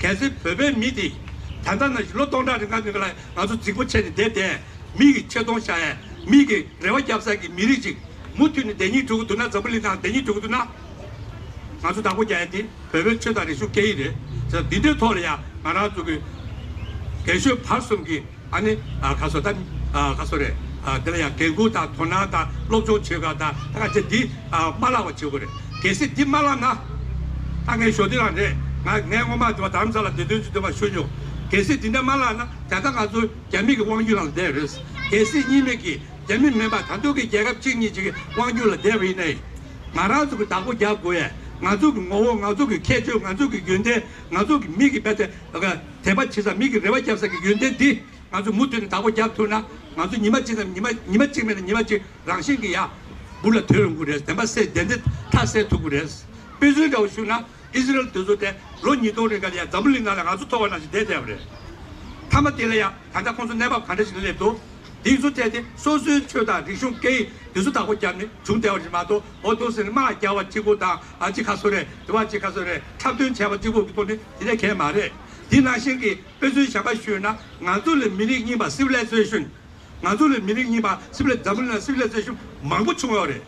གལ་སྲིད་བོད་པའི་མི་དེ་ད་ལྟ་ནང་བཞིན་ལོ་སྟོང་ཕྲག་རིང་ག་ནས་ག་ལ་ང་ཚོ་རྫིག་པོ་བྱས་ནས་བསྡད་བསྡད། མི་གི་ཆེ་མཐོང་བཞག་ཡས། མི་གི་རེ་བ་རྒྱབ་ས་གི་མི་རིགས་ཅིག་མུ་མཐུད་ནས་བསྡད་སྙིང་བྲོ་གི་འདུག་ན། འཛམ་བུ་གླིང་ནང་བསྡད་སྙིང་བྲོ་གི་འདུག་ན། ང་ཚོ་བདག་པོ་རྒྱག་ཡས་དེ་བོད་པའི་ཆོས་དང་རིག་གཞུང་སྐད་ཡིག་རེད། ཟེར་འདི་འདྲའི་ཐོག་ལ་ཡང་ང་རང་ཚོ་གི་རྒན་གཞོན་བར་གསུམ་གྱི་ཨ་ནི་ཨ་ཁ་སོ་ད་ཨ་ཁ་སོ་རེད། ཨ་དེ་ལ་ཡང་འགན་ཁུར་དང་དོ་སྣང་དང་སློབ་སྦྱོང་བྱེད་ག་དང་ད་ག་ཚད་འདི་ཨ་མ་བརླག་པ་བྱེད་དགོས་རེད། གལ་སྲིད་འདི་མ་བརླག་ན། ད་ངས་ཞོ་ཏི་རང་རེད། ང་ངས་སྔོན་མ་དུ་བ་དྷ་རམ་ས་ལ་བདེ་དོན་ཅུ་དུ་མ་ཞུ་མྱོང་། གལ་སྲིད་འདི་འདྲ་མ་བརླག་ན་ད་ལྟ་ང་ཚོ་རྒྱ་མི་གི་དབང་སྒྱུར་ནང་བསྡད་རེད། གལ་སྲིད་གཉིས་མེད་ཀྱི་རྒྱ་མི་མིན་པ་ད་དུང་གི་རྒྱལ་ཁབ་གཅིག་གཉིས་ཅིག་གི་དབང་སྒྱུར་ལ་བསྡད་པ་ཡིན་ནའི། ང་རང་ཚོ་གི་བདག་པོ་རྒྱག་དགོས་ཡས། ང་ཚོ་གི་ངོ་བོ། ང་ཚོ་གི་ཁྱད་ཆོས། ང་ཚོ་གི་ཡོན་ཏན། ང་ཚོ་གི་མི་གི་བས་དེ་དད་པ་བྱེད་ས། མི་གི་རེ་བ་རྒྱབ་ས་གི་ཡོན་ཏན་འདི་ང་ཚོ་མུ་མཐུད་ནས་བདག་པོ་རྒྱབ་ཐུབ་ན། ང་ཚོ་ཉི་མ་གཅིག་ནས་ཉི་མ་ཉི་མ་གཅིག་མིན་ན་ཉི་མ་གཅིག་རང་བཞིན་གྱི་ཡ་འབུར་ལ་དོད་ཡོང་གི་རེད། བདེན་པ་གསལ། བདེན་བདེན་མཐའ་གསལ་ཐུབ་ཀྱི་རེད། དཔེ་མཚོན་འདྲ་བོ་ཞུ་ན། ཨི་ཟི་རེལ་དེ་ཚོ་དེ་ལོ་ཉིས་སྟོང་རིང་ག་ལ་ཡ་འཛམ་བུ་གླིང་ནང་ལ་ང་ཚོ་མཐོང་བ་ནང་བཞིན་བསྡད་བསྡད་པ་རེད། མཐའ་མ་དེ་ལ་ཡ་ད་ལྟ་ཁོང་ཚོ་གནས་བབ་ག་འདྲ་ཞིག་ལ་སླེབས་འདུག་འདི་ཚོ་ཐད་དེ་སོ་སོའི་ཆོས་དང་རིག་གཞུང་སྐད་ཡིག་འདི་ཚོ་བདག་པོ་རྒྱབ་ནས་བྱུང་བསྡད་པ་རེད་མ་གཏོགས། འོ་འདུག་ཟེར་ནས་དམག་རྒྱག་པ་གཅིག་པོ་དང་། ཨ་ཅི་ཁ་སོ་རེད། དེ་བ་ཅི་ཁ་སོ་རེད། འཁྲབ་སྟོན་བྱས་པ་གཅིག་པོ་གི་ཐོག་ནས་དེ་འདྲ་གང་ཡང་མ་རེད། དེ་ནང་བཞིན་གྱི་དཔེ་མཚོན་གཞན་པ་ཞུས་ན། ང་ཚོ་ལས་མི་རིགས་རྙིང་པ། སི་ཝི་ལའི་ཛེ་ཤན། ང་ཚོ་ལས་མི་རིགས་རྙིང་པ། སི་ཝི་ལའི་འཛམ་བུ་གླིང་ལ་སི་ཝི་ལའི་ཛེ་ཤན་མང་པོ་བྱུང་ཡོད་རེད།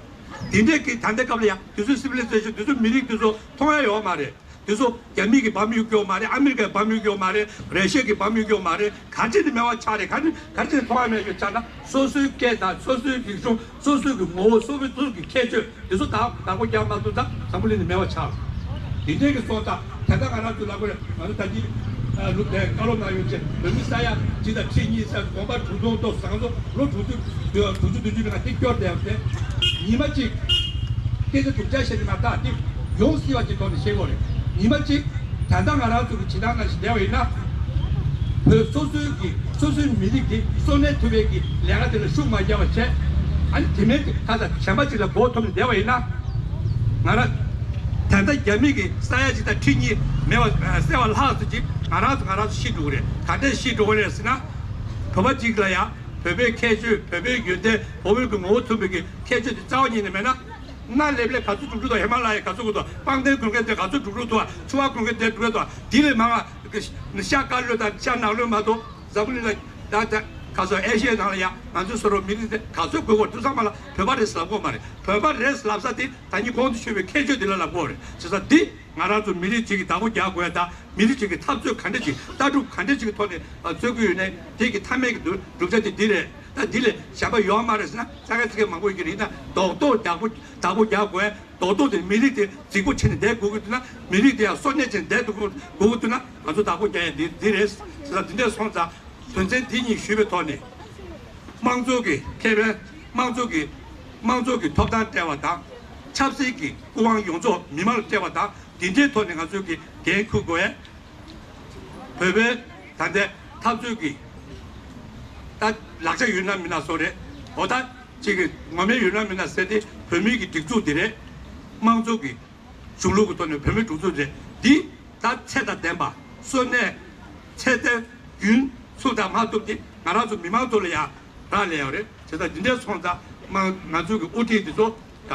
དེ་འདྲས་ཀྱི་ད་ལྟའི་སྐབས་ལ་ཡང་དེ་ཚོའི་སི་ཝི་ལའི་ཛེ་ཤན་དེ་ཚོ་མི་རིགས་དེ་ཚོ་མཐོང་ཡ་ཡོད་མ་རེད། དེ་ཚོ་རྒྱ་མི་གིས་འབམ་ཡོད་ཀྱི་ཡོད་མ་རེད། ཨ་མི་རི་ཀས་འབམ་ཡོད་ཀྱི་ཡོད་མ་རེད། རེ་ཤི་ཡ་གིས་འབམ་ཡོད་ཀྱི་ཡོད་མ་རེད། ག་ཅི་ནས་མེད་པ་ཆགས་རེད། ག་ཅི་ག་ཅི་ནས་མཐོང་ཡ་མེད་ཀྱི་ཆགས་ན། སོ་སོའི་སྐད་དང་། སོ་སོའི་རིག་གཞུང་། སོ་སོའི་གི་ངོ་བོ། སོ་སོའི་ཁྱད་ཆོས་དེ་ཚོ་བདག་བདག་པོ་རྒྱག་མ་ཐུབ་ཙང་འཛམ་བུ་གླིང་ནས་མེད་པ་ཆགས། དེ་འདྲའི་གི་སོང་ཙང་ད་ལྟ་ང་རང་ཚོ་ལབ་དགོས་རེད། ང་ཚོ་ད་ཅི་ལུགས་དེ་བཀའ་སློབ་གནང་ཡོང་བྱས། བོད་མི་ས་ཡ་གཅིག་དང་ཁྲི་གཉིས་ས་དགོངས་པ་གྲུབ་ཐོབ་ཐོག་ང་ཚོ་ལོ་དྲུག་ཅུ་དྲུག་ཅུ་བདུན་ཅུ་ནང་དེ་སྐྱོར་བསྡད་པ་དེ། ཉི་མ་གཅིག་སྐད་ཆ་སྡུག་ཅག་བཤད་ནས་མ་ཐག་དེ་ཡོང་སྲིད་པ་ཅིག་ཐོག་ནས་བཤད་དགོས་རེད། ཉི་མ་གཅིག་ད་ལྟ་ང་རང་ཚོ་གི་བྱེད་སྟངས་ནང་བཞིན་བསྡད་པ་ཡིན་ན། བོད་སོ་སོའི་གི་སོ་སོའི་མི་རིགས་དེ་གསོན་གནས་ཐུབ་པའི་གི་ལས་ཀ་དེ་ལ་ཤུགས་མ་རྒྱབ་པ་བྱས། ཨ་ནི་དེ་མིན་ག་ས་གཞན་པ་ཅིག་ལ་མགོ་འཐོམས་ནས་བསྡད་པ་ཡིན་ན། ང་རང་ད་ལྟ་རྒྱ་མི་གི་ས་ཡ་གཅིག་དང་ཁྲི་གཉིས་མེད་པ་བསད་པ་ལྷག་ཙམ་ཅིག་ང་རང་ཚོ་ང་རང་ཚོ་ཤི་འགྲོ་གི་རེད། ག་འདྲས་ཤི་འགྲོ་གི་རེད་ཟེར་ན། བོད་པ་ཅིག་ལ་ཡང་བོད་པའི་ཁྱད་ཆོས། བོད་པའི་ཡོན་ཏན། བོད་པའི་གི་ངོ་བོ་མཚོན་པའི་གི་ཁྱད་ཆོས་དེ་རྩ་བ་ཉིད་ནས་མེད་ན། གནའ་ལེབ་ལེབ་ག་ཚོད་འགྲོ་འགྲོ་འདུག་ཧི་མ་ལ་ཡ་ག་ཚོད་འགྲོ་འདུག་སྤང་རྟེན་གོན་མཁན་དེ་ག་ཚོད་འགྲོ་འགྲོ་འདུག་ཆུ་བ་གོན་མཁན་དེ་འགྲོ་འདུག་དེ་ལས་མང་བ་ཤ་དཀར་ལོ་དང་ཤ་ནག་ལོ་མ་གཏོགས། འཛམ་བུ་གླིང་ལ་ད་ད་ག་ཚོད་ཨེ་ཤི་ཡའི་ནང་ལ་ཡ་ང་ཚོའི་བཟོ་གྲྭ་མི་རིགས་དེ་ག་ཚོད་དགོས་དགོས་འདུག་ཚང་མ་ལ་བོད་པ་རེད་ཟེར་ལབ་ཀྱི་ཡོད་མ་རེད། བོད་པ་རེད་ཟེར་ལབ་ས་དེ་ད་ནི་གོང་དུ་ཞུས་པའི་ཁྱད་ཆོས་དེ་ལ་ལབ་ཀྱི་ཡོད་རེད། བྱས་ཙང་འདི་ང་རང་ཚོ་མི་རིགས་གཅིག་གི་བདག་པོ་རྒྱག་དགོས་ཡ་དང་། མི་རིགས་གཅིག་གི་འཐབ་རྩོད་ག་འདྲ་ཅིག་ལྟ་གྲུབ་ག་འདྲ་ཅིག་གི་ཐོག་ནས་རྩོད་ཀྱི་ཡོད་ནའི། དེ་གི་མཐའ་མའི་གི་བསྒྲུབ་བྱ་དེ་འདི་རེད། ད་འདི་ལས་གཞན་པ་ཡོད་མ་རེད་ཟེར་ན་ཙག་གེ་ཙིག་གེ་མང་པོ་ཡོད་ཀྱི་རེད། ད་རྡོག་རྡོག་རྒྱག་པོ་བདག་པོ་རྒྱག་དགོས། རྡོག་རྡོག་དེ་མི་རིགས་དེ་རྫིག་པོ་བྱས་ནས་བསྡད་དགོས་ཀྱི་འདུག་ན། མི་རིགས་དེ་ཡང་སོ་གནས་བྱས་ནས་བསྡད་དགོས་ཀྱི་འདུག་ན། ང་ཚོ་བདག་པོ་རྒྱག་ཡ་འདི་འདི་རེད་ཟེར། ད་འདི་འདྲ་སོང་ཙང་དོན་ཚན་འདི་གཉིས་ཞུས་པའི་ཐོག་ནས། དམངས་གཙོ་གི་ཁེ་ཕན། དམངས་གཙོ་གི་དམངས་གཙོ་གི་ཐོབ་ཐང་སྤྲད་པ་དང་། ཆབ་སྲིད་ཀྱི་སྐུ་དབང་ཡོངས་རྫོགས་མི་མང་ལ་སྤྲད་པ་དང་། འདི་འདྲའི་ཐོག་ནས་ང་ཚོས་ཀྱི་འགན་འཁུར་དགོས་ཡ། བོད་པའི་ད་ལྟའི་འཐབ་རྩོད་ཀྱི་ད་ལག་ཆ་ཡོད་ན་མིན་ན་བཟོ་རེད། འོ་ད་ཅིག་གི་ངོ་མ་ཡོད་ན་མིན་ན་ཟེར་ཏེ། བོད་མིའི་གི་སྒྲིག་འཛུགས་འདི་རེད། དམངས་གཙོ་གི་གཞུང་ལུགས་ཀྱི་ཐོག་ནས་བོད་མིའི་སྒྲིག་འཛུགས་རེད། འདི་ད་ཚད་དང་ལྡན་པ། སོ་གནས་ཚད་ལྡན་རྒྱུན་ཚུགས་དང་མ་ཐུབ་དེ་ང་རང་ཚོ་མི་མང་ཚོ་ལ་ཡང་རག་ལས་ཡོད་རེད། བྱས་ཙང་འདི་འདྲ་སོང་ཙང་མ་ང་ཚོའི་གི་དབུ་ཁྲིད་འདི་ཚོ་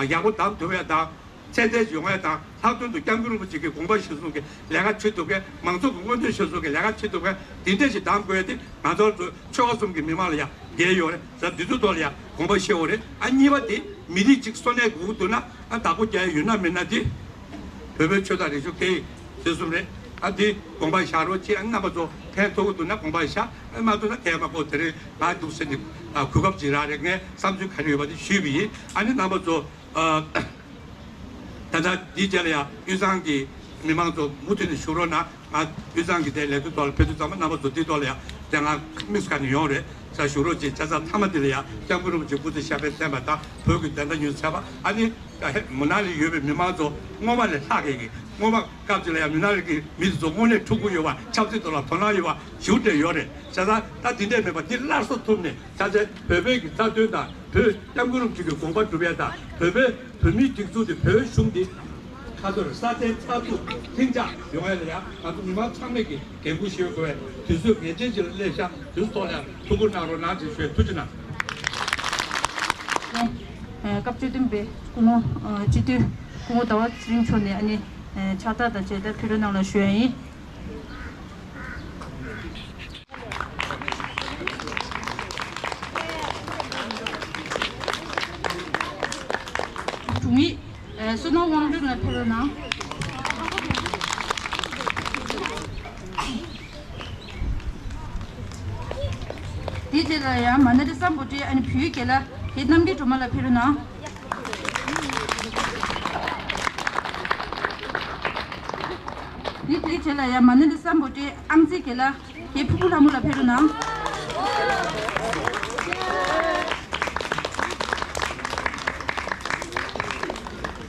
ཡག་པོ་བདམས་ཐུབ་ཡ་དང་། ཚད་ལྡན་ཡོང་ཡ་དང་། ལྷག་དོན་དུ་སྐྱབས་མགོན་རིན་པོ་ཆེ་གི་དགོངས་པ་གཞིར་བཟུང་གི་ལས་ཀ་བྱེད་ཐུབ་མཁན། མང་ཚོགས་ཀྱི་མངོན་འདོད་གཞིར་བཟུང་གི་ལས་ཀ་བྱེད་ཐུབ་མཁན་འདི་འདྲ་ཞིག་བདམས་དགོས་ཡ་དེ་ང་ཚོ་ཆོལ་ཁ་གསུམ་གྱི་མི་མང་ལ་ཡང་འགན་ཡོད་རེད་ཟེར། འདི་ཚོའི་ཐོག་ལ་ཡང་དགོངས་པ་བཞེས་དགོས་རེད། ཨ་གཉིས་པ་དེ་མི་རིགས་གཅིག་སོ་གནས་དགོས་ཀྱི་འདུག་ན། ཨ་བདག་པོ་རྒྱག་ཡ་ཡོད་ན་མེད་ན་དེ་བོད་པའི་ཆོས་དང་རིག་གཞུང་སྐད་ཡིག་ཟེར་གསུམ་རེད། ཨ་དེ་དགོངས་པ་བཞག་རོགས་གྱིས། ཨ་རྣམ་པ་ཚོ་ཕན་ཐོགས་ཀྱི་འདུག་ན་དགོངས་པ་བཞག་ཨ་མ་ཐོགས་ན་ཁྱད་མ་གོ་དེ་རེད། ང་འདུག་ཟེར་ནས་ གོ་སྐབས་ཅིག་རག་རེད། ངས་བསམ་ཚུལ་ག་རེ་ཡོད་པ་དེ་ཞུས་པ་ཡིན། ཨ་ནི་རྣམ་པ་ཚོ། ད་ལྟ་འདིའི་རྗེས་ལ་ཡང་དབུས་གཙང་གི་མི་མང་ཚོ་མུ་མཐུད་ནས་བཞུགས་རོགས་གནང་། ང་དབུས་གཙང་གི་དེ་ལས་དོན་ཐོག་ལ་ཕེབས་དུས་ཙམ་པ་རྣམ་པ་ཚོ་འདི་ཐོག་ལ་ཡང་དེ་ང་དམིགས་སུ་བཀར་ནས་ཡོང་རེད། ས་བཞུགས་རོགས་ཅེས་བྱས་ཙང་མཐའ་མ་འདི་ལ་ཡང་སྐྱབས་མགོན་རིན་པོ་ཆེ་སྐུ་ཚེ་ཞབས་པད་བརྟན་པ་དང་བོད་ཀྱི་བདེན་མཐའ་མྱུར་དུ་གསལ་བ། ཨ་ནི་ད་ཧེ་མུ་ནག་ལ་ཡོད་པའི་མི་མང་ཚོ་སྔོན་མ་ལས་ལྷག་གི་གི་སྔོན་མ་སྐབས་ཅིག་ལ་ཡང་མུ་ནག་གི་མི་དེ་ཚོ་དངོས་གནས་ཕྲུ་གུ་ཡོད་པ། ཆབ་སྲིད་ཐོག་ལ་དོ་སྣང་ཡོད་པ་ཞེ་པོ་ཅིག་ཡོད་རེད། བྱས་ཙང་ད་དེ་འདྲས་མེད་པ་འདི་སླར་གསོ་ཐུབ་ནས། ཆ་ཚང་བོད་པའི་གི་རྩ་དོན་དང་བོད་སྐྱབས་མགོན་རིན་པོ་ཆེ་གི་དགོངས་པ་སྒྲུབ་ཡས་དང་བོད་པའི་བོད་མིའི་སྒྲིག་འཛུགས་དེ་བོད་གཞུང་འདི་ཁ་ཐོར་ས་མཐའི་མཐའ་ཐུག་ལྷིང་འཇགས་ཡོང་ཡས་ལ་ཡང་ང་ཚོ་མི་མང་ཚང་མས་ཀྱི་འགན་འཁུར་བཞེས་དགོས་པའི་དུས་ཚོད་ངེས་ཅན་ཅིག་ལ་སླེབས་ཤག་དུས་ཚོད་ཐོག་ལ་ཡང་ཐུགས་ཁུར་གནང་རོགས་གནང་ཅེས་ཞུ་ཡས། ཐུགས་རྗེ་གནང་། ཨ་སྐབས་བཅུ་བདུན་པའི་སྐུ་ངོ་ཨ་སྤྱི་འཐུས་སྐུ་ངོ་ཟླ་བ་ཚེ་རིང་མཆོག་ནས་ཨ་ནི་ཨ་ཕྱག་རྟགས་དང་བཅས་ཏེ་ཕེབས་རོགས་གནང་ལ་ཞུ་ཡ་ཡིན། དྲུང་ཡིག་ཨ་བསོད་ནམས་དབང་སྒྲོན་ལགས་ཕེབས་རོགས་གནང་། དེའི་རྗེས་ལ་ཡང་མ་ན་ལི་སམ་བྷོ་ཊའི་ཨ་ནི་བོད་ཡིག་དགེ་ལགས་རྣམ་རྒྱལ་སྒྲོལ་མ་ལགས་ཕེབས་རོགས་གནང་། དེའི་རྗེས་ལ་ཡང་མ་ན་ལི་སམ་བྷོ་ཊའི་ཨང་རྩིས་དགེ་ལགས་ཕུར་བུ་ལྷ་མོ་ལགས་ཕེབས་རོགས་གནང་།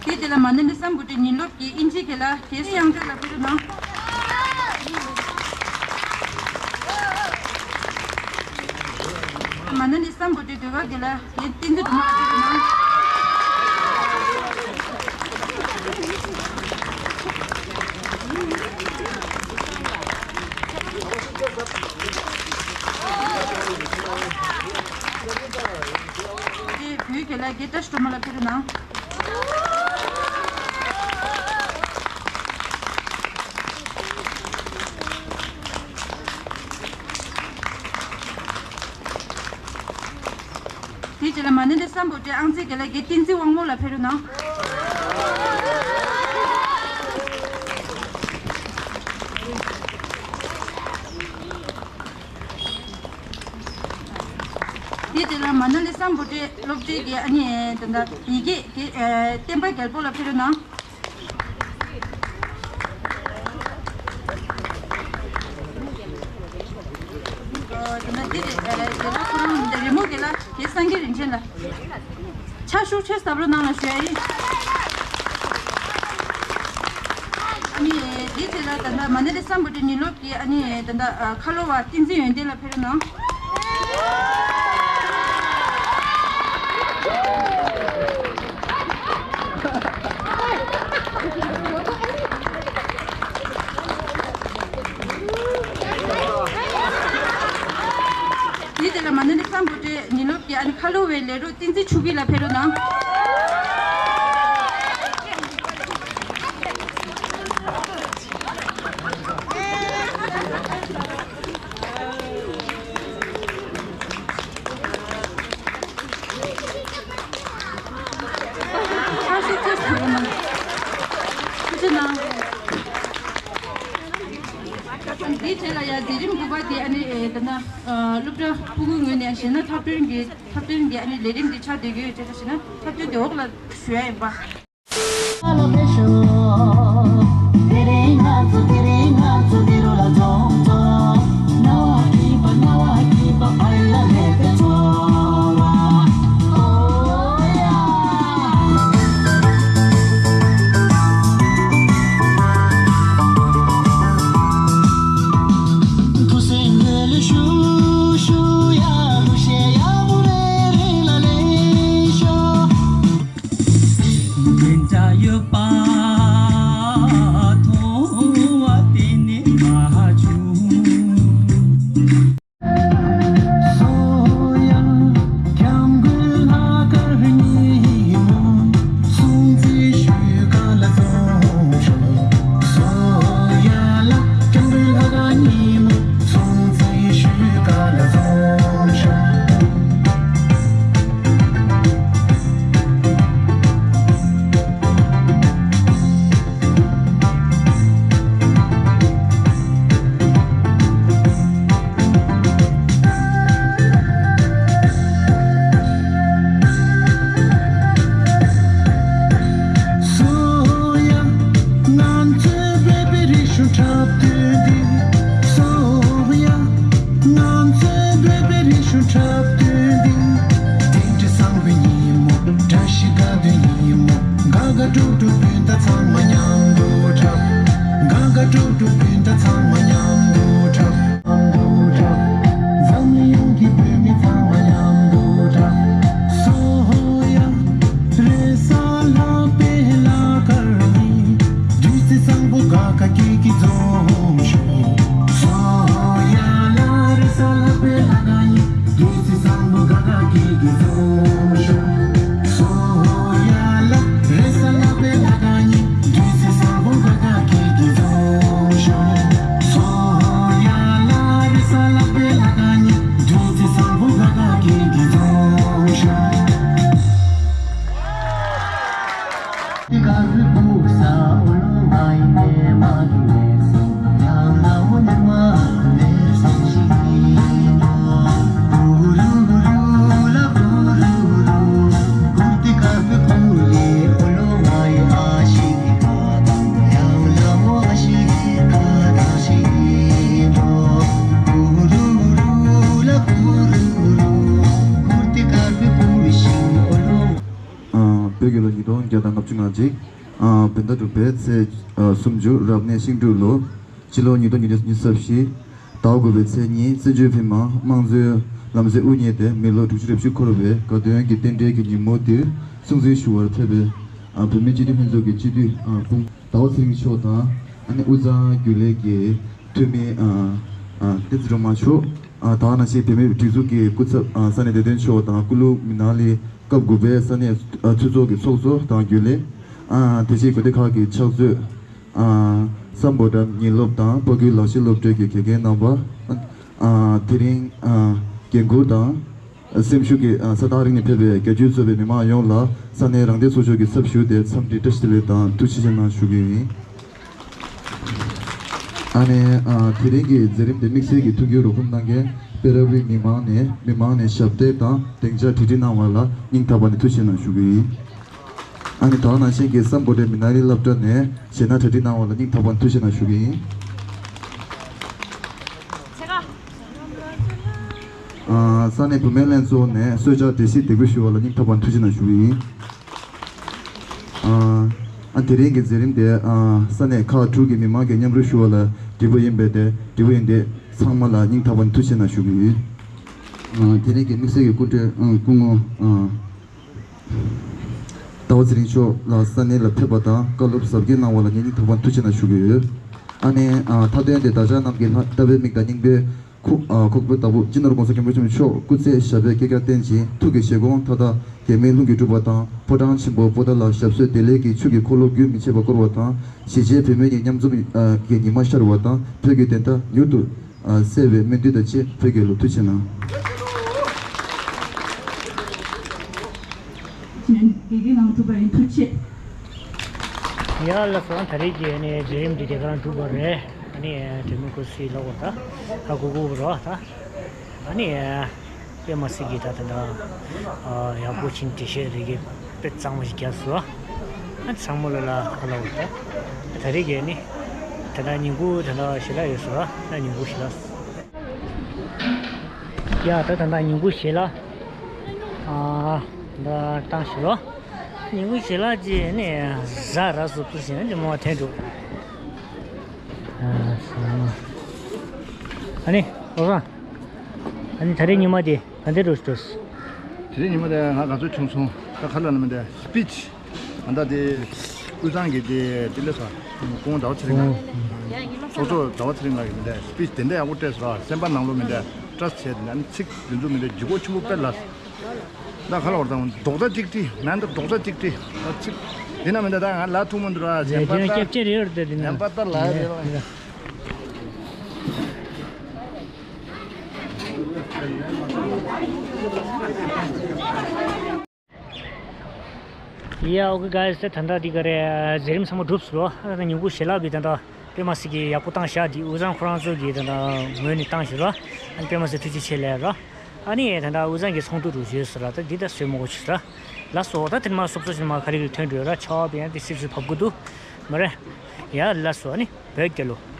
དེའི་རྗེས་ལ་མ་ན་ལི་སམ་བྷོ་ཊའི་ཉིན་སློབ་ཀྱི་དབྱིན་ཇིའི་དགེ་ལགས་དགེ་བསོད་དབྱངས་སྒྲོན་ལགས་ཕེབས་རོགས་གནང་། མ་ན་ལི་སམ་བྷོ་ཊའི་ཟློས་གར་དགེ་ལགས་དགེ་བསྟན་འཛིན་སྒྲོལ་མ་ལགས་ཕེབས་རོགས་གནང་། དེ་བོད་ཡིག་དགེ་ལགས་དགེ་བཀྲ་ཤིས་སྒྲོལ་མ་ལགས་ཕེབས་རོགས་གནང་། དེའི་རྗེས་ལ་མ་ཎི་ལས་བསམ་པོ་ཏྲེ་ཨང་རྩིས་དགེ་ལགས་ཀྱིས་བསྟན་འཛིན་དབང་མོ་ལ་ཕེབས་རོགས་གནང་། དེའི་རྗེས་ལ་མ་ཎི་ལས་བསམ་པོ་ཏྲེ་སློབ་གྲྭའི་དགེ་ཨ་ནི་ད་ལྟ་ཡི་གེ་དགེ་བསྟན་པ་རྒྱལ་པོ་ལ་ཕེབས་རོགས་གནང་། ཨ་དེ་ནས་འདི་རེད། དགེ་ལགས་ཁོ་རང་འདི་རི་མོ་དགེ་ལགས་དེ་སངས་རྒྱས་རིན་ཆེན་ལགས། ཕྱག་ཤུགས་ཆེ་ཟབ་རོགས་གནང་ལ་ཞུ་ཡ་ཡིན། ཨ་ནི་དེའི་རྗེས་ལ་ད་ལྟ་མ་ཎི་ལས་བསམ་པོ་ཏྲེ་ཉིན་སློབ་ཀྱི་ཨ་ནི་ད་ལྟ་ཁ་ལོ་བ་བསྟན་འཛིན་ཡོན་ཏན་ལ་ཕེབས་རོགས་གནང་། དེའི་རྗེས་ལ་མ་ཎི་ལས་བསམ་པོ་ཏྲེ་ཉིན་སློབ་ཀྱི་ཨ་ནི་ཁ་ལོ་བའི་ལས་རོགས་བསྟན་འཛིན་ཆོས་སྐྱིད་ལ་ཕེབས་རོགས་གནང་། ཕྱག་ཤུགས་ཆེ་ཟབ་རོགས་གནང་། ཐུགས་རྗེ་གནང་། དེའི་རྗེས་ལ་ཡང་མཛད་རིམ་དགུ་པ་དེ་ཨ་ནི་ད་ལྟ་སློབ་གྲྭ་ཕྲུ་གུའི་ངོས་ནས་གཞས་སྣ་འཁྲབ་སྟོན་གྱི་འཁྲབ་སྟོན་གྱི་ཨ་ནི་ལས་རིམ་དེ་ཆགས་བསྡད་ཀྱི་ཡོད། བྱས་ཙང་གཞས་སྣ་འཁྲབ་སྟོན་དེ་འོག་ལ་ཞུ་ཡ་ཡིན་པ། ག་ཀྲུག་ཀྲུག་སྤུན་ཟླ་ཚང་མ་མཉམ་དུ་འཁྲབ། ག་ག་ཀྲུག་ཀྲུག་སྤུན་ཟླ་ཚང་མ་མཉམ་དུ་འཁྲབ། མཉམ་དུ་འཁྲབ། འཛམ་གླིང་ཡོངས་ཀྱི་བོད་མི་ཚང་མ་མཉམ་དུ་འཁྲབ། སོ་ཧོ་ཡ། རེ་ས་ལྷག་པའི་ལ་ཀར་ནི། བདུད་རྩི་བཟང་པོ་ག་ག་སྐྱིད་ཀྱིས་འཛོམས་ཤོག་སོ་ཧོ་ཡ་ལ། རེ་ས་ལྷག་པའི་ལ་ཀར་ནི། བདུད་རྩི་བཟང་པོ་ག་ག་སྐྱིད་ཀྱིས་འཛོམས་ཤོག་སོ་ཧོ་ཡ་ལ། རེ་ས་ལྷག་པའི་ལ་ཀར་ནི། བདུད་རྩི་བཟང་པོ་ག་ག་སྐྱིད་ཀྱིས་འཛོམས་ཤོག་སོ་ཧོ་ཡ་ལ། རེ་ས་ལྷག་པའི་ལ་ཀར་ནི། བདུད་རྩི་བཟང་པོ་ག་ག་སྐྱིད་ཀྱིས་འཛོམས་ཤོག་ཨ། བོད་རྒྱལ་ལོ་ཉིས་སྟོང་བརྒྱ་དང་ལྔ་བཅུ་ང་གཅིག་ཨ། བོད་ཟླ་དྲུག་པའི་ཚེས་ཨ་སུམ་ཅུ། རབ་གནས་ཤིང་འབྲུག་ལོ། སྤྱི་ལོ་ཉིས་སྟོང་ཉི་ཤུ་རྩ་བཞི། ཟླ་བ་དགུ་པའི་ཚེས་གཉིས། བཙན་བྱོལ་བོད་མི་མང་དམངས་གཙོའི་ལམ་སྲོལ་དབུ་བརྙེས་ཏེ་མི་ལོ་དྲུག་ཅུ་རེ་བཞི་འཁོར་བའི་དགའ་སྟོན་གྱི་རྟེན་འབྲེལ་གྱི་ཉིན་མོ་འདིར་སྲུང་བརྩི་ཞུ་བར་ཕེབས་པའི་ཨ། བོད་མིའི་སྤྱི་འཐུས་ལྷན་ཚོགས་ཀྱི་སྤྱི་འཐུས་ཨ་སྐུ་ངོ་ཟླ་བ་ཚེ་རིང་མཆོག་དང་། ཨ་ནི་དབུས་གཙང་རྒྱུན་ལས་ཀྱི་འཐུས་མི་ཨ་ཨ་བསྟན་འཛིན་སྒྲོལ་མ་མཆོག་ཨ། ད་ག་ནང་བཞིན་བོད་མིའི་སྒྲིག་འཛུགས་ཀྱི་སྐུ་ཚབ་ཨ་ས་གནས་བདེ་དོན་མཆོག་དང་། སྐུ་ལུས་མི་ནང་ལི་སྐབས་དགུ་པའི་ས་གནས་ཨ་འཐུས་ཚོགས་ཀྱི་ཚོགས་གཙོ་དང་རྒྱུན་ལས། ཨ། དེ་བཞིན་དགོན་སྡེ་ཁག་གི་ཕྱག་མཛོད། ཨ། སམ་བྷོ་ཊ་ཉིན་སློབ་དང་ཕ་གིའི་ལག་ཤེས་སློབ་གྲྭའི་གི་དགེ་རྒན་རྣམ་པ། ཨ། དེ་རིང་ཨ་འགན་འཁུར་དང་སེམས་ཤུགས་ཀྱི་ཨ་ས་ཐག་རིང་ནས་ཕེབས་པའི་བརྒྱད་ཅུ་ཚོ་བའི་མི་མང་ཡོངས་ལ་ས་གནས་རང་བདེན་ཚོགས་ཆུང་གི་ཚབ་ཞུས་ཏེ་འཚམས་འདྲི་བཀྲ་ཤིས་བདེ་ལེགས་དང་ཐུགས་རྗེ་ཆེ་གནང་ཞུ་གི་ཡིན། ཨ་ནི་ཨ་དེ་རིང་གི་མཛད་རིམ་དེ་དམིགས་བསལ་གྱི་མཐུན་འགྱུར་རོགས་རམ་གནང་མཁན་པེ་ར་ཝེ་མི་མང་ནས་མི་མང་ནས་ཞབས་འདེགས་དང་སྡིངས་ཆ་གྲ་སྒྲིག་གནང་བ་ལ་སྙིང་ཐག་པ་ནས་ཐུགས་རྗེ་ཆེ་གནང་ཞུ་གི་ཡིན། ཨ་ནི་ད་ག་ནང་བཞིན་གྱི་སམ་བྷོ་ཊའི་མི་ནང་ལི་སློབ་གྲྭ་ནས་གཞས་སྣ་གྲ་སྒྲིག་གནང་བ་ལ་སྙིང་ཐག་པ་ནས་ཐུགས་རྗེ་ཆེ་གནང་ཞུ་གི་ཡིན། ཨ། ས་གནས་བུད་མེད་ལྷན་ཚོགས་ནས་གསོལ་ཇ་འབྲས་སིལ་འདེགས་འབུལ་ཞུ་བ་ལ་སྙིང་ཐག་པ་ནས་ཐུགས་རྗེ་ཆེ་གནང་ཞུ་གི་ཡིན། ཨ། ཨ། དེ་རིང་གི་མཛད་རིམ་དེ་ཨ་ས་གནས་ཁག་དྲུག་གི་མི་མང་གིས་མཉམ་རུབ་ཞུ་བ་ལ་འགྲིག་པ་ཡིན་པས་ཏེ། འགྲིག་པ་ཡིན་ཏེ། ཚང་མ་ལ་སྙིང་ཐག་པ་ནས་ཐུགས་རྗེ་ཆེ་གནང་ཞུ་གི་ཡོད། ཨ། དེ་རིང་གི་དམིགས་བསལ་གྱི་སྐུ་མགྲོན་ཨ་སྐུ་ངོ་ཨ་ཟླ་བ་ཚེ་རིང་མཆོག་ལ་ས་གནས་ལ་ཕེབས་པ་དང་བཀའ་སློབ་ཟབ་རྒྱས་གནང་བ་ལ་ངས་སྙིང་ཐག་པ་ནས་ཐུགས་རྗེ་ཆེ་གནང་ཞུ་གི་ཡོད། ཨ་ནི་ཨ་མཐའ་དོན་དེ་བདག་ཅག་རྣམས་ཀྱི་ལྷ་ལྟ་བའི་མིག་དང་སྙིང་པོའི་ཁོག་ཨ་ཁོག་པའི་བདག་པོ་སྤྱི་ནོར་༸གོང་ས་༸སྐྱབས་མགོན་ཆེན་པོ་མཆོག་སྐུ་ཚེ་ཞབས་པད་བསྐལ་བརྒྱར་བརྟན་ཅིང་ཐུགས་ཀྱི་བཞེད་དགོངས་མཐའ་དག་གེགས་མེད་ལྷུན་གྱིས་གྲུབ་པ་དང་། ཕོ་བྲང་ཆེན་པོ་པོ་ཏཱ་ལ་ཞབས་སོར་བདེ་ལེགས་ཀྱི་ཆུ་གི་འཁོར་ལོ་རྒྱུན་མི་ཆད་པར་བསྐོར་བ་དང་། གཞིས་བྱེས་བོད་མི་གཉིས་མཉམ་འཛོམས་ཨ་ཀྱི་ཉི་མ་ཤར་བ་དང་། བོད་ཀྱི་བདེན་མཐའ་མྱུར་དུ་ཨ་གསལ་བའི་སྨོན་འདུན་དང་བཅས་བོད་རྒྱལ་ལོ། ཐུགས་རྗེ་ཆེ་གནང་། དགེ་རྒན་ནང་གྲུབ་པ་ཡིན། ཐུགས་རྗེ་ཆེ། ཡ་ལགས་སོ། ད་རེས་ཀྱི་ཨ་ནི་མཛད་རིམ་འདི་དེ་ག་རང་གྲུབ་པ་རེད། ཨ་ནི་གྲོས་མོལ་སྐུ་སྲིད་ལ་འོ་ད་ཧ་གོ་གོ་རོ་ད། ཨ་ནི་དཔེ་མ་སྲིད་ཀྱི་ད་ད་ད་ཡག་པོ་ཕྱིན། འགྲེལ་བཤད་རེ་གི་དཔེ་གཙང་མ་ཞིག་རྒྱབ་སོང་། ཨ་ཚང་མ་ལ་ལ་ཧ་ལ་འོ་ད། ད་རེས་ཀྱི་ཨ་ནི་ད་ད་ཉིན་གུང་ད་ད་ཞལ་ལག་ཡོད་སོང་། ད་ཉིན་གུང་ཞལ་ལག་ཡ་ད་ད་ད་ཉིན་གུང་ཞལ་ལག་ཨ་ད་བཏང་ཞུ་རོགས། ཉིན་གུང་ཞལ་ལག་ཅིག་ནི་ཟ་ར་སོ་སོ་ཞིག་ནི་མོ་དྲན་འདུག་ཨ་ནི་ཨོ་རང་། ཨ་ནི་ད་རེས་ཉི་མ་དེ་ག་འདྲ་འགྲོ་འགྲོ། དེ་རིང་ཉི་མ་དེ་ང་ག་ཚོད་བྱུང་སོང་། ད་ག་ལ་ན་མི་འདི་སི་པིཆ། ཨ་ད་དེ་དབུས་གཙང་གི་དེ་དེ་ལས་ས་སྐུ་ངོ་ཟླ་བ་ཚེ་རིང་ལགས། ཚོགས་གཙོ་ཟླ་བ་ཚེ་རིང་ལགས་ཀྱི་མི་འདི་སི་པིཆ་དེ་འདྲ་ཡག་པོ་སྤྲད་སོང་། སེམས་པ་ནང་ལོགས་མི་འདི་ཊྲ་སི་ཊི་བྱས་དེ་འདྲ་ཚིག་དེ་ཚོ་མི་འདི་ལྗིད་ཁོག་ཆེན་པོ་དཔེ་ལ། ད་ག་ལ་བར་དང་རྡོག་རྩ་གཅིག་སྒྲིལ་ནང་དུ་རྡོག་རྩ་གཅིག་སྒྲིལ། ད་ཚིག་དེ་ན་མི་འདི་ད་ང་ལ་ཐུག་མི་འདུག་ར། ཞེན་པ་ད་སྐྱབས་ཆེ་རེད་ཡོད་དེ་དེ་ན་ཞེན་པ་ད་ལ་རེད་ར། ཡ་ཨོ་ཀེ་གྷའི་སི། ད་ལྟ་འདི་ག་རེ་མཛད་རིམ་ཚང་མ་གྲུབ་སོང་རོ། ཨ་ད་ཉིན་གུང་ཞལ་ལག་པའི་ད་ལྟ་དཔེ་མ་སྲིད་ཀྱི་ཡག་པོ་བཏང་ཤག་འདི་དབུས་གཙང་ཁོ་རང་ཚོ་གི་ད་ལྟ་ངོས་ནས་བཏང་ཞུ་རོ། ཨ་ནི་དཔེ་མ་སྲིད་ཐུགས་རྗེ་ཆེ་ལབ་རོ། ཨ་ནི་ད་ལྟ་དབུས་གཙང་གི་ཚོགས་འདུ་རུ་བརྗོད་སོང་ར། ད་འདི་ད་སོས་མོ་གོ་ཆུ་ར། ལགས་སོ། ད་དེ་མ་སོབ་སོ་ཞིག་མ་ཁ་རི་རི་ཐོན་འགྲོ་ར། ཆ་བ་པའི་ཡང་དེ་སིབ་སིབ་བབ་གི་འདུག་མ་རེད། ཡ་ལགས་སོ། ཨ་ནི་བོད་རྒྱལ་ལོ།